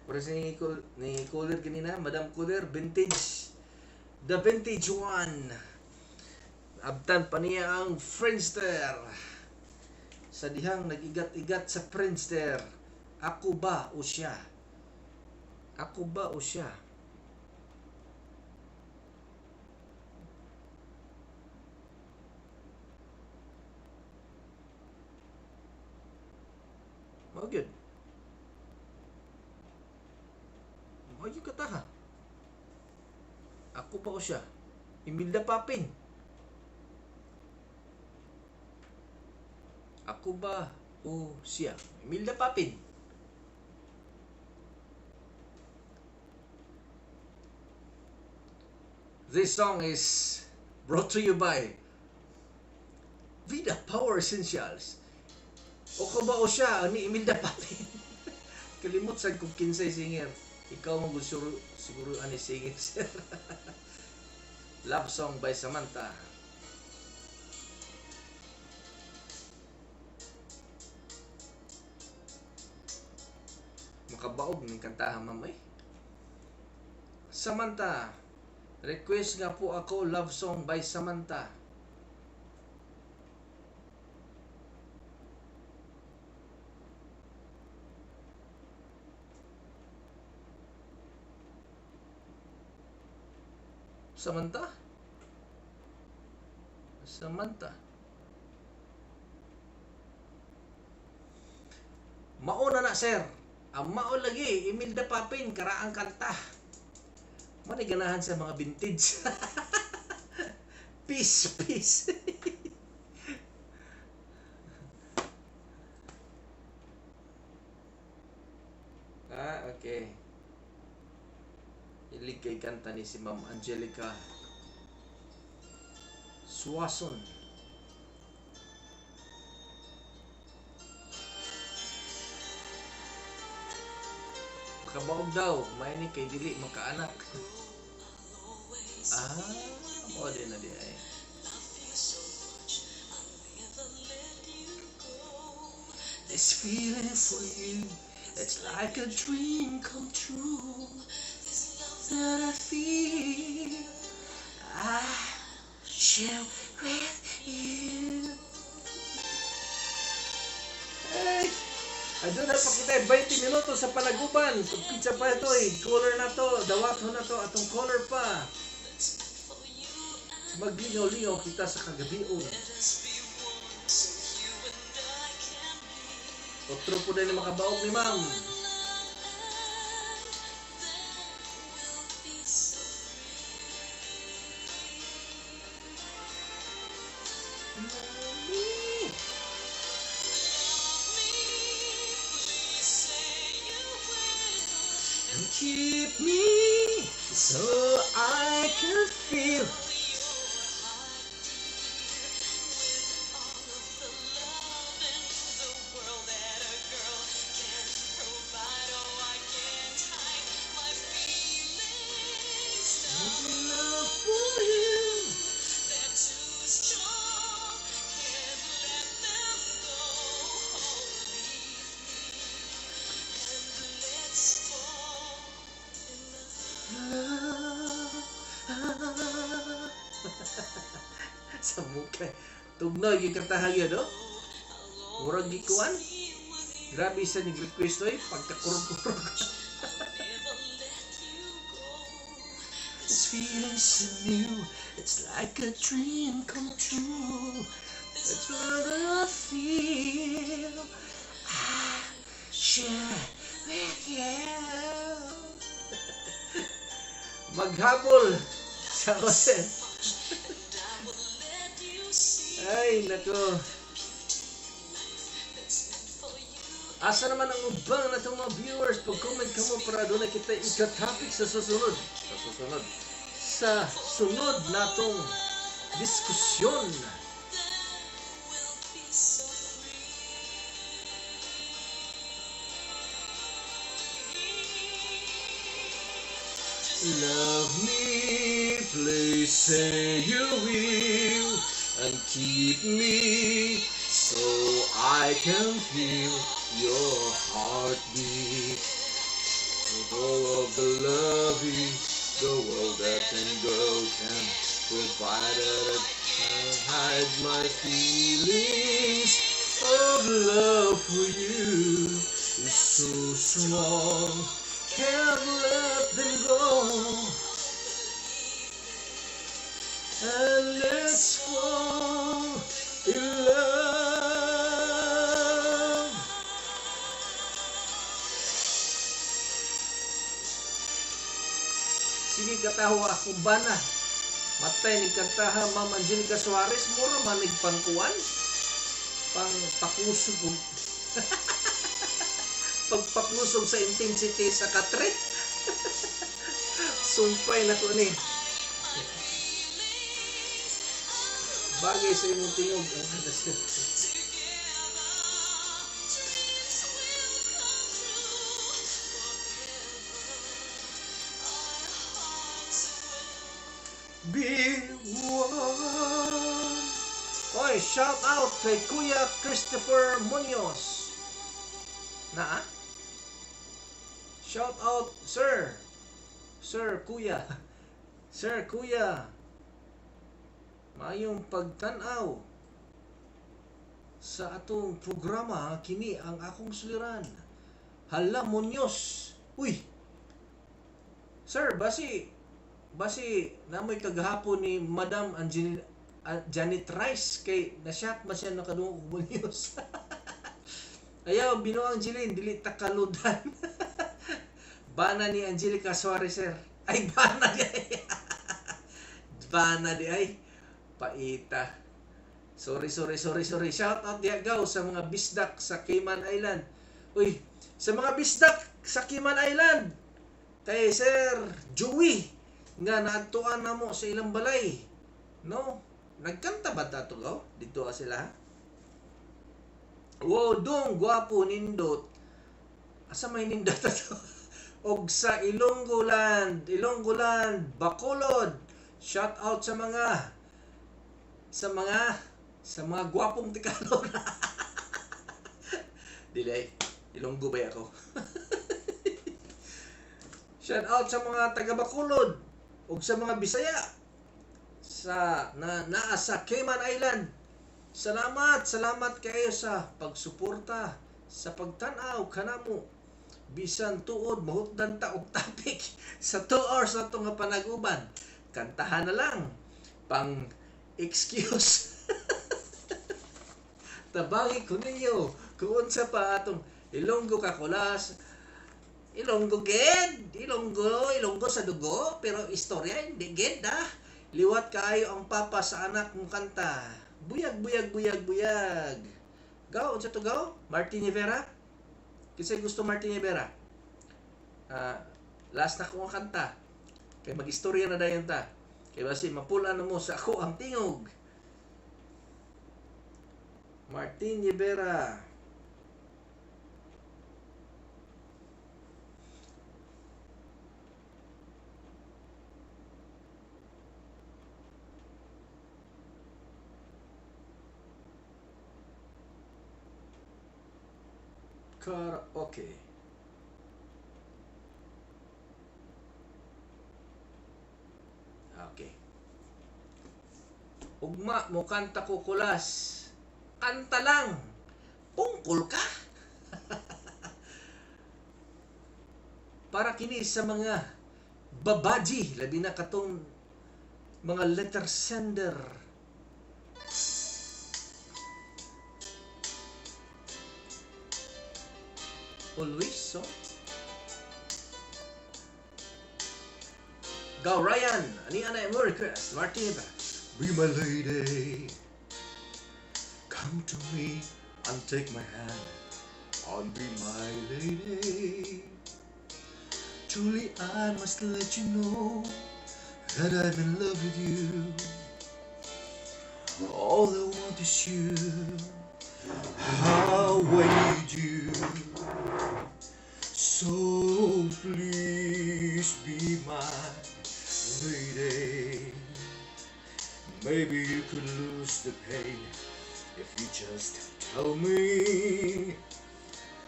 Pero si ni Cooler kanina, Madam Cooler, vintage. The vintage one. Abtan pa niya ang Friendster. Sa dihang nag-igat-igat sa Friendster. Ako ba o siya? Ako ba o siya? Mao gyud. Mao gyud kataha. Ako ba o siya? Imelda Papin. Ako ba o siya? Imelda Papin. This song is brought to you by Vida Power Essentials. O ko ba o siya ni Imelda Papin? Kalimot sad kung kinsay singer. Ikaw mo siguro, siguro ani singer sir. Love Song by Samantha. Makabaog ning kantahan ma'am eh. Samantha. Request nga po ako Love Song by Samantha. Samantha? Samantha. Mauna na sir. Ang mao lagi Imelda Papin karaang kanta. Manay ganahan sa mga vintage. Peace, peace. Ah, okay. Ilig kay kanta ni si Ma'am Angelica Suason. Kabaog daw, may ni kay dili makaanak. Ah, mo din na di ay. This feeling for you, it's like a dream come true. This love that I feel, I share with you. Hey! Aduna pa kita 20 minuto sa panaguban. Pizza pa ito eh. Caller na to. Dawato na to. Atong caller pa. Maglingaw-lingaw kita sa kagabi. Oh. Otro po din na makabaog ni ma'am. And keep me so I can feel. Love for you. Love. Sa mukha. Tugnaw yung kantahan yun, no? Murag gikuan. Grabe sa nag-request oy, pagkakurog-kurog. This feeling's so new, it's like a dream come true. That's what I feel. I share with you. Maghabol sa Jose. Ay, nako. Asa naman ang ubang na itong mga viewers? Pag-comment ka mo para doon na kita ika-topic sa susunod. Sa susunod. Sa sunod natong diskusyon. Love me, please say you will, and keep me so I can feel your heartbeat. With all of the love the world that can go can provide, I can hide my feelings of love for you. Is so strong, can't let them go. And let's fall in love. Sige katawa akong bana. Matay ni kantaha Ma'am Angelica Suarez, mura manig pangkuan. Pang pakusog og pagpakusog sa intensity sa katre. Sumpay na ko ni. Bagay sa imong tingog ang kanta sir. Be one. Oy, shout out kay Kuya Christopher Munoz. Naa? Shout out, sir. Sir, Kuya. Sir, Kuya. Maayong pagtan-aw sa atong programa, kini ang akong suliran. Hala Munoz. Uy. Sir, basi namoy kagahapon ni Madam Janet Rice kay nasyak ba siya nakadungog og Munoz. Ayaw, binuang Angeline, dili ta kaludan. Bana ni Angelica Suarez, sir. Ay, bana di ay. Bana di ay. Paita. Sorry. Shout out diha gaw sa mga bisdak sa Cayman Island. Uy, sa mga bisdak sa Cayman Island. Kay Sir Joey nga naadtuan namo sa ilang balay. No? Nagkanta ba ta to gaw? Dito sila. Wow, dong gwapo nindot. Asa may nindot ato? Og sa Ilonggoland, Bacolod. Shout out sa mga gwapong Tagalog. Dili, Ilonggo ba ako? Shout out sa mga taga Bacolod ug sa mga Bisaya sa naa sa Cayman Island. Salamat kayo sa pagsuporta, sa pagtan-aw kanamo. Bisan tuod mahutdan ta og topic sa 2 hours na nga panag-uban. Kantahan na lang pang excuse. Tabangi ko ninyo kung unsa pa atong Ilonggo kakulas. Ilonggo ged, Ilonggo sa dugo, pero istorya hindi ged ah. Liwat kaayo ang papa sa anak mong kanta. Buyag, buyag, buyag, buyag. Gaw, unsa to gaw? Martin Rivera? Kasi gusto Martin Rivera. Last na ko ang kanta. Kay mag-istorya na dayon ta. Kay basi mapula na mo sa ako ang tingog. Martin Rivera. Karaoke. Okay. Ugma mo kanta ko, Kulas. Kanta lang. Pungkol ka. Para kini sa mga babaji, labi na katong mga letter sender. Always so. Go Ryan, ani ana mo request Martin ba? Be my lady. Come to me and take my hand and be my lady. Truly I must let you know that I'm in love with you. All I want is you. How I need you. So please be my lady. Maybe you could lose the pain if you just tell me.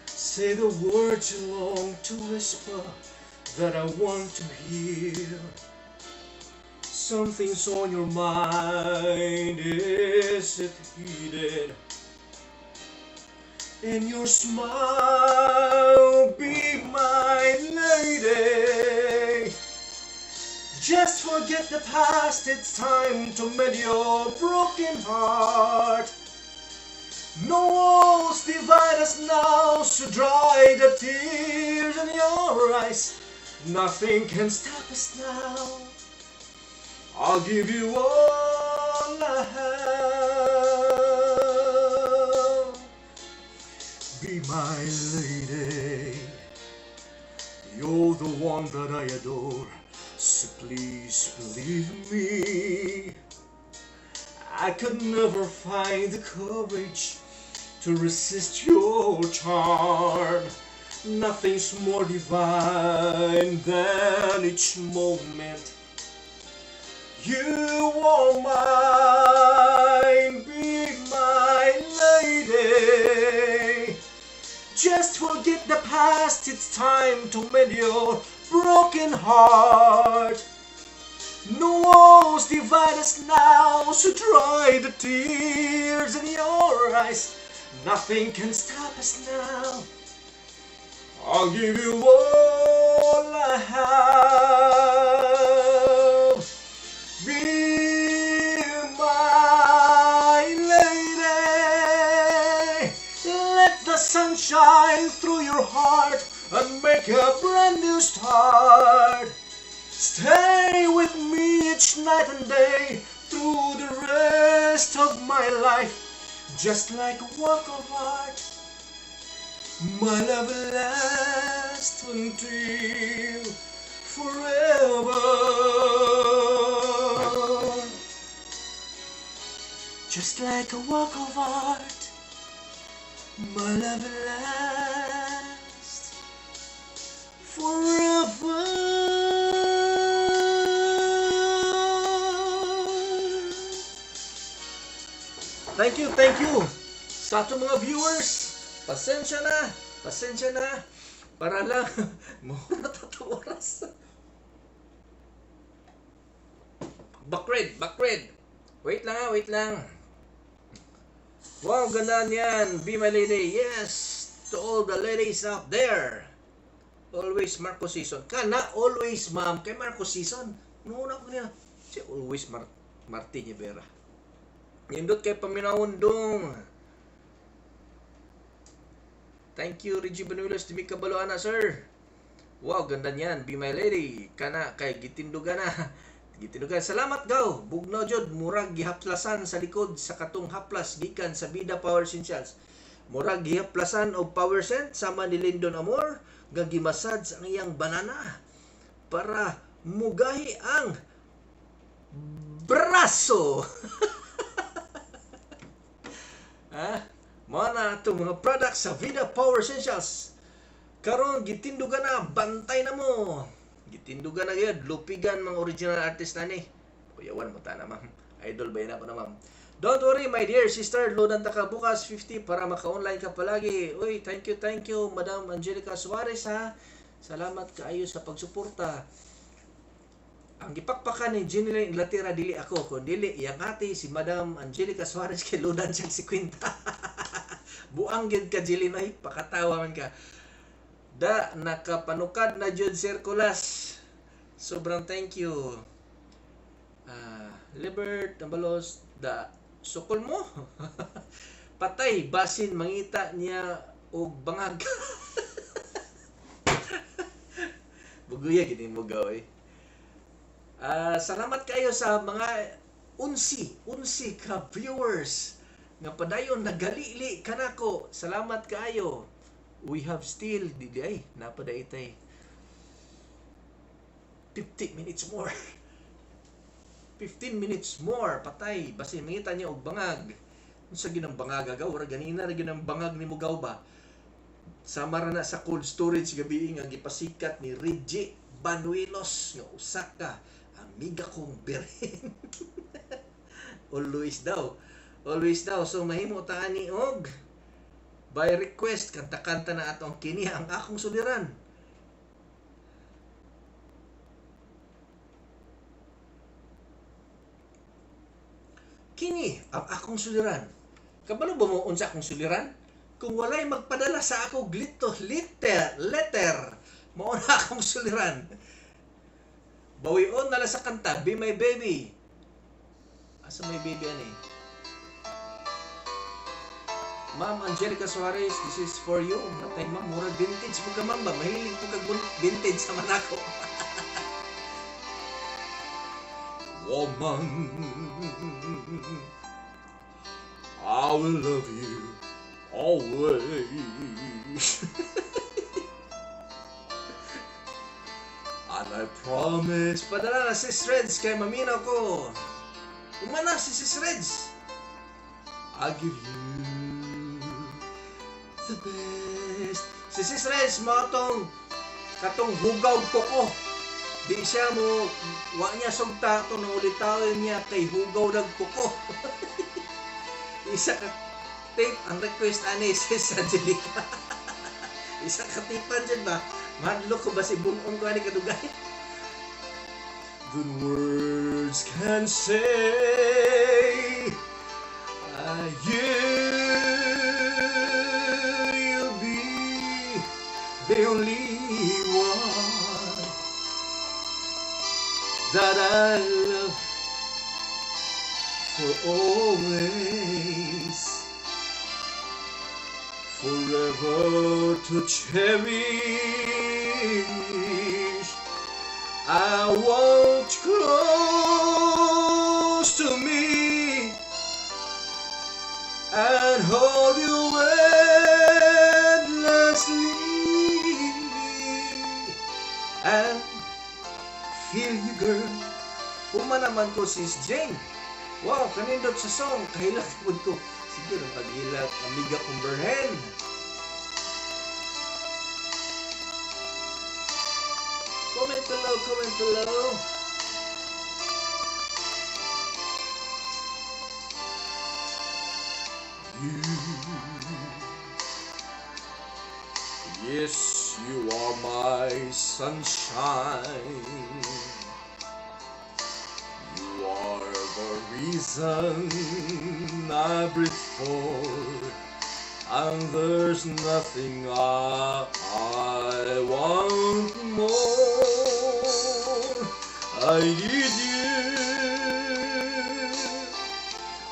Say the words you long to whisper that I want to hear. Something's on your mind, is it heated? In your smile, be my lady. Just forget the past, it's time to mend your broken heart. No walls divide us now, so dry the tears in your eyes. Nothing can stop us now. I'll give you all I have. Be my lady. You're the one that I adore. So please believe me. I could never find the courage to resist your charm. Nothing's more divine than each moment you are mine. Be my lady. Just forget the past, it's time to mend your broken heart. No walls divide us now, so dry the tears in your eyes. Nothing can stop us now. I'll give you all I have. Be my lady. Let the sun shine through your heart and make a brand new start. Stay with me each night and day through the rest of my life, just like a work of art. My love will last until forever. Just like a work of art, my love will last forever. Thank you, thank you. Sa atong mga viewers, pasensya na, pasensya na. Para lang, mura ta oras. Backred, backred. Wait lang ha, wait lang. Wow, ganda niyan. Be my lady. Yes, to all the ladies out there. Always Marco Season. Kana, always, ma'am. Kay Marco Season. Noon ako niya. Si always Martin Rivera. Nindot kay paminawon dong. Thank you, Reggie Banuelos. Di mi kabalo ana, sir. Wow, ganda niyan. Be my lady. Kana, kay gitindugan na. Gitindugan. Salamat, gaw. Bugnaw jud. Murag gihaplasan sa likod sa katong haplas gikan sa Bida Power Essentials. Murag gihaplasan og power cent sama ni Lindon Amor nga gimassage ang iyang banana para mugahi ang braso. Ha? Mao na atong mga products sa Vida Power Essentials. Karon gitindugan na, bantay na mo. Gitindugan na gyud, lupigan mga original artist na ni. Kuyawan mo ta na, ma'am. Idol ba yun ako na, ma'am? Don't worry, my dear sister, loadan ta ka bukas 50 para maka-online ka palagi. Uy, thank you, Madam Angelica Suarez, ha. Salamat kaayo sa pagsuporta. Ang gipakpakan ni Jeneline Inglaterra dili ako kun dili iyang ate si Madam Angelica Suarez kay ludan siyang 50. Buang gyud ka, Jeline, ay pakatawa man ka. Da nakapanukad na jud, Sir Kulas. Sobrang thank you. Libert Tambalos, da sukol mo. Patay basin mangita niya og bangag. Buguya gini mo gaway. Salamat kayo sa mga unsi ka viewers nga padayon nagalili kanako. Salamat kaayo. We have still di ay napada itay 50 minutes more. 15 minutes more, patay basin mangita niya og bangag. Unsa ginang bangag agaw ora ganina ra ginang bangag ni Mugaw ba? Sama ra na sa cold storage gabi nga gipasikat ni Reggie Banuelos nga usa ka amiga kong birhen. Always daw. Always daw. So mahimo ta ani og by request, kanta-kanta na ato ang "Kini ang akong suliran". Kini ang akong suliran. Kabalo ba mo unsa akong suliran? Kung walay magpadala sa ako glito letter, letter, mao na akong suliran. Bawion na lang sa kanta, "Be My Baby". Asa may baby ani? Ma'am Angelica Suarez, this is for you. Natay ma'am, murag vintage mo ka, ma'am ba? Mahilig po kag vintage sa manako. Woman, I will love you always. And I promise. Padala na, Sis Reds, kay maminaw ko. Umana si Sis Reds. I give you the best. Si Sis Reds, mao tong katong hugaw ko. Di siya mo, wa niya sugta to nang ulitawin niya kay hugaw dag kuko. Isa ka tape ang request ani Sis Angelica. Isa ka tipan dyan ba? Madlo ko ba si bunong ko ani kadugay? The words can say you'll be the only one that I love for always, forever to cherish. I want you close to me and hold you endlessly and feel you, girl. Uma naman ko, Sis Jane. Wow, kanindot sa song. Kahilak po ko. Sige, ang paghilak. Amiga kong berhen. Comment below, comment below. You. Yes, you are my sunshine. You are the reason I breathe for. And there's nothing I want more. I need you.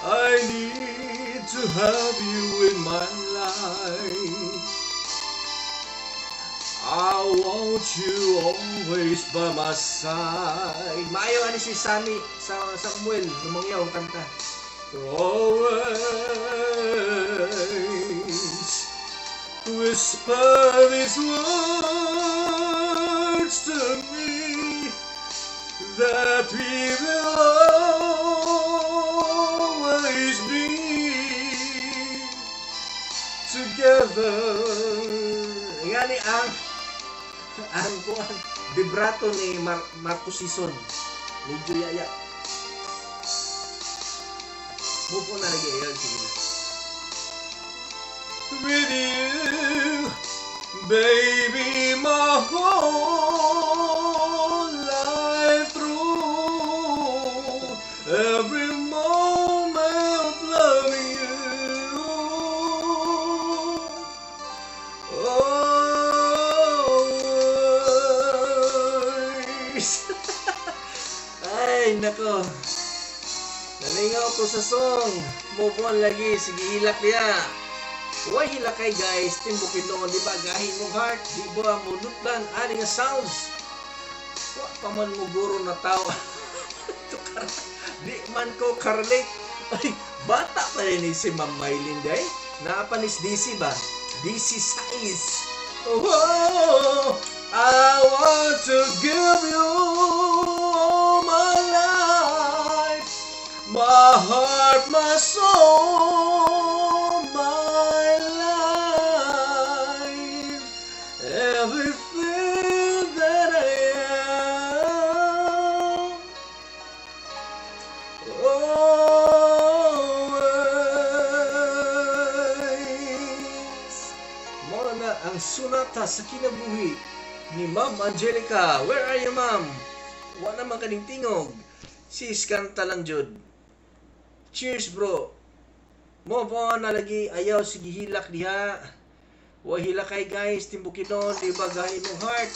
I need to have you in my life. I want you always by my side. Maayo ani si Sammy sa Samuel Lumangyaw ang kanta. For always whisper these words to me that we will always be together. Ngani ang kuan vibrato ni Marco Sison. Medyo yaya. Move on na lagi yun. Sige na. With you, baby, my whole life through. Ay, nako. Nalingaw ko sa song. Move on lagi. Sige, hilak niya. Huwag hilak kay guys. Team Bukidnon, di ba? Gahin mong heart. Di ba? Munutlan. Ani nga sounds. Wa pa man mo guro na tao. Tukara. Di man ko karelate. Ay, bata pa rin ni si Ma'am Mylene day. Naapanis DC ba? DC size. Oh, I want to give you all my life, my heart, my soul, my life, everything that I am. Always. Mao na ang sunata sa kinabuhi ni Ma'am Angelica. Where are you, ma'am? Wa naman kaning tingog. Sis, kanta lang jud. Cheers, bro. Move on na lagi. Ayaw, sige hilak diha. Wa hilak kay guys. Team Bukidnon, di ba gahi mong heart?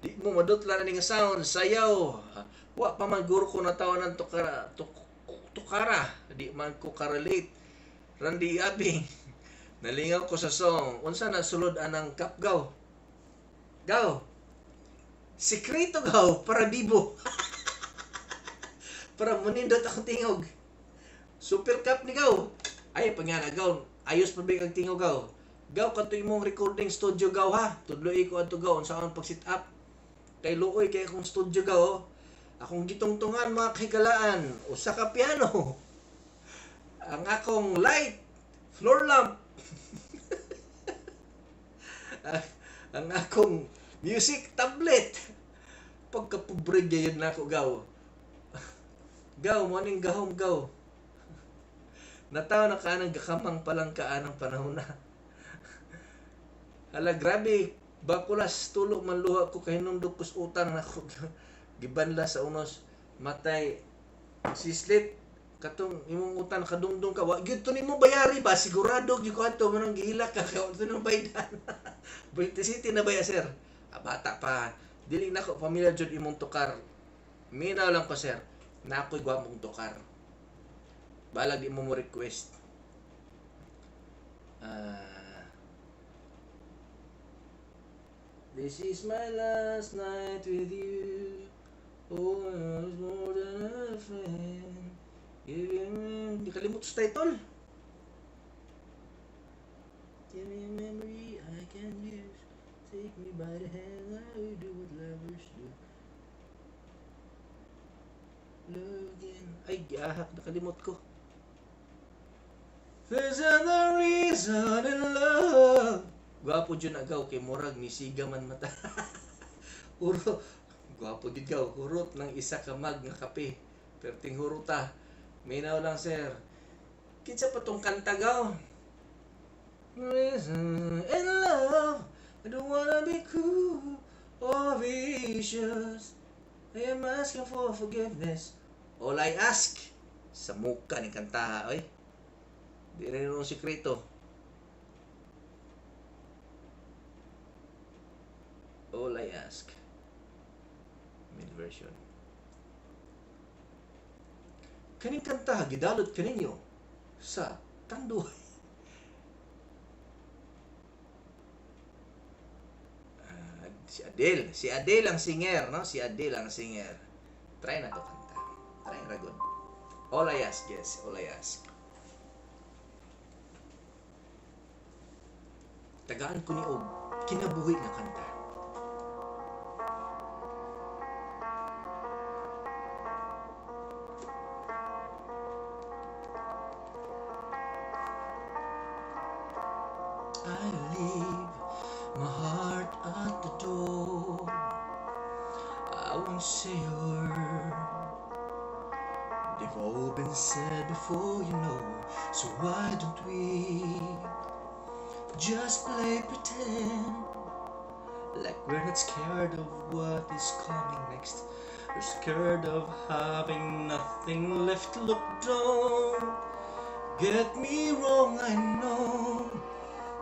Di mo madutla na ni nga sound. Sayaw. Wa pa man guro ko natawa ng tukara, tukara. Di man ko karelate. Randy Abing. Nalingaw ko sa song. Unsa na sulod anang kapgaw? Gaw. Sekreto gaw para bibo. Para munindot akong tingog. Super cup ni gaw. Ay pangana gaw. Ayos pa ba kang tingog gaw? Gaw kadto imong recording studio gaw ha. Tudloi ko adto gaw unsa ang pag set up. Kay luoy kay akong studio gaw. Oh. Akong gitungtungan mga kahigalaan, usa ka piano. Ang akong light, floor lamp. Ang akong music tablet. Pagkapobre gayon na ako gaw. Gaw, mo ning gahom gaw. Nataw na ka ng gakamang palang ka anang panahon na. Hala, grabe. Bakulas, tulog man luha ko kahinumdog kus utang na ko. Gibanla sa unos. Matay. Sislit, katong imong utang kadungdung ka. Wa gyud to nimo bayari ba? Sigurado gyud ko ato manang gihilak ka kay wa to nimo baydan. 20 City na baya sir. Ah, bata pa. Dili na ko familiar jud imong tukar. Minaw lang ko sir. Na ako'y gwapong tukar. Balag di mo mo request. This is my last night with you. Oh, it's more than a friend. Give me... Di kalimot sa title. Give me a memory I can use. Take me by the hand, I will do what lovers do. Love again. Ay, giahak, nakalimot ko. There's another reason in love. Gwapo dyan agaw kay murag misiga man mata. Uro, gwapo gid gaw, hurot ng isa ka mug nga kape. Perting huruta. Minaw lang sir. Kinsa pa tong kanta gaw? Reason in love, I don't wanna be cool or vicious. I am asking for forgiveness. All I ask sa muka ni kantaha, oy. Di rin yung sikreto. All I ask. Mid version. Kaning kanta gidalot kaninyo sa Tanduay. Si Adele. Si Adele ang singer, no? Si Adele ang singer. Try na to kanta. Try ra gud. All I ask, yes. All I ask. Tagaan ko ni og kinabuhi nga kanta. I leave my heart at the door. I won't say a word. They've all been said before, you know. So why don't we just play pretend, like we're not scared of what is coming next. We're scared of having nothing left. Look, don't get me wrong, I know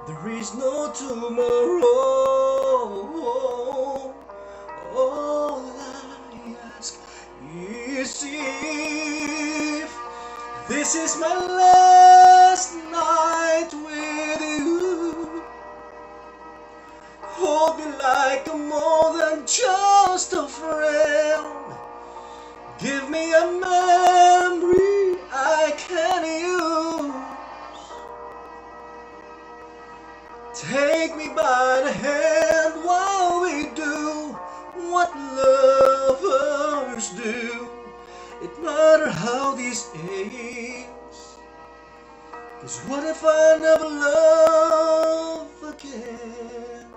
there is no tomorrow. This is my last night with you. Hold me like I'm more than just a friend. Give me a memory I can use. Take me by the hand while we do what lovers do. It matter how this ends. 'Cause what if I never love again?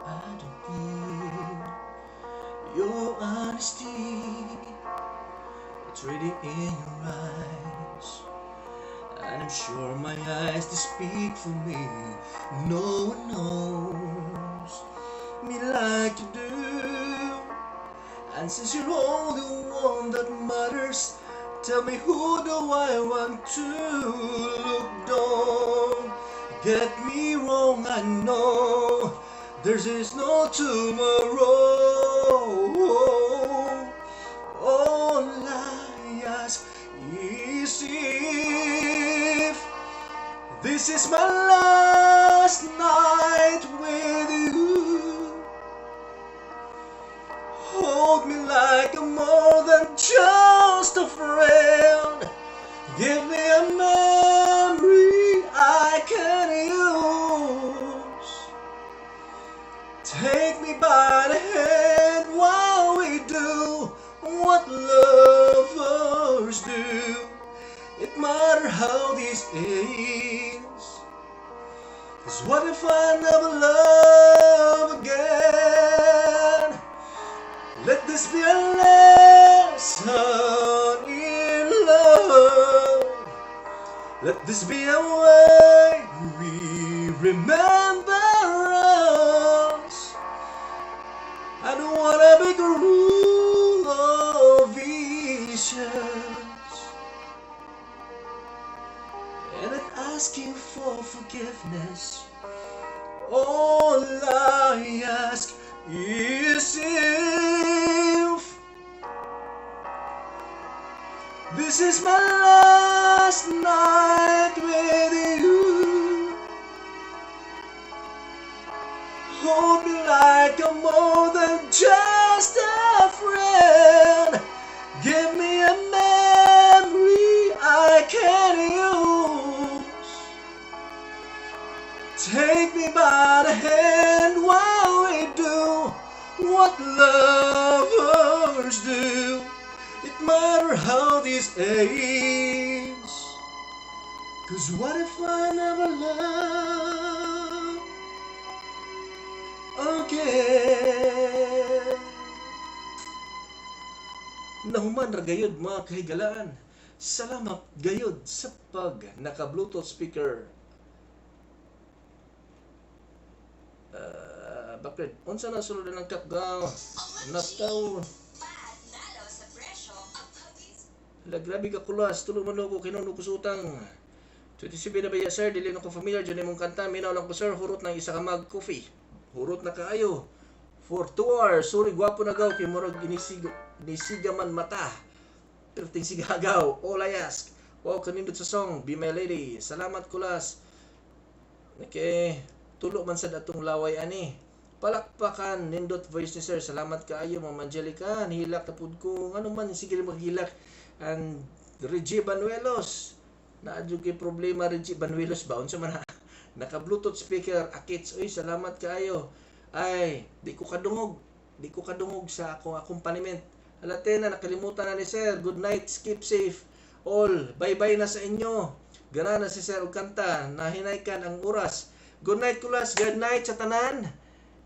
I don't need your honesty. It's written in your eyes. And I'm sure my eyes, they speak for me. No one knows me like you do. And since you're all the one that matters, tell me, who do I want to look? Don't get me wrong, I know there is no tomorrow. All I ask is if this is my last night with you. Hold me like I'm more than just a friend. Give me a memory I can use. Take me by the hand while we do what lovers do. It matter how this ends. 'Cause what if I never love again? Let this be a lesson in love. Let this be a way we remember us. I don't wanna be cruel or vicious, and I'm asking for forgiveness. All I ask is if this is my last night with you. Hold me like I'm more than just a friend. Give me a memory I can use. Take me by the hand while we do what lovers do. It matter how this ends. 'Cause what if I never love again? Nahuman ra gayud, mga kahigalaan. Salamat gayud sa pag naka-Bluetooth speaker. Bakit? Unsa na sulod ng kapgaw? Nataw. La, grabe ka, Kulas, tulong man ako kinuno ko sa utang. 27 na ba ya, sir? Dili na ko familiar dyan imong kanta. Minaw lang ko, sir, hurot ng isa ka mag coffee. Hurot na kaayo. For 2 hours. Sorry, gwapo na gaw kay murag inisiga man mata. Perting sigagaw. All I ask. Wow, kanindot sa song. Be My Lady. Salamat, Kulas. Okay. Tulo man sad atong laway ani. Palakpakan nindot voice ni sir. Salamat kaayo, Ma'am Angelica. Nihilak na pud ko. Ngano man sige maghilak. And Reggie Banuelos. Naa jud kay problema, Reggie Banuelos ba? Unsa man na? Naka Bluetooth speaker akits. Uy, salamat kaayo. Ay, di ko kadungog. Di ko kadungog sa akong accompaniment. Alatena, nakalimutan na ni sir. Good night, keep safe. All, bye-bye na sa inyo. Gana na si sir og kanta. Nahinaykan ang oras. Good night, Kulas. Good night sa tanan.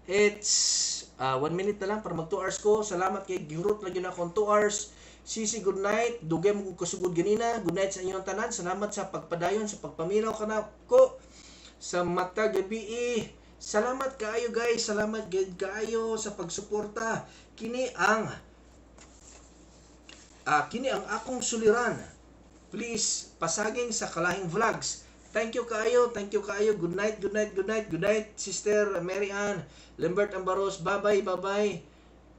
It's 1 minute na lang para mag 2 hours ko. Salamat kay gihurot lagi na akong 2 hours. Sisi, good night. Dugay mo kog kasugod ganina. Good night sa inyong tanan. Salamat sa pagpadayon, sa pagpaminaw kana ko sa mata gabi. Salamat kaayo, guys. Salamat gid kaayo sa pagsuporta. Kini ang akong suliran. Please pasaging sa Kalahing Vlogs. Thank you kaayo, thank you kaayo. Good night, good night, good night, good night, Sister Mary Ann. Lambert Ambaros, bye-bye, bye-bye.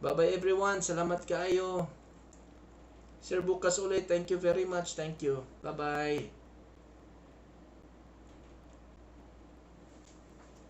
Bye-bye, everyone. Salamat kaayo. Sir, bukas ulit. Thank you very much. Thank you. Bye-bye.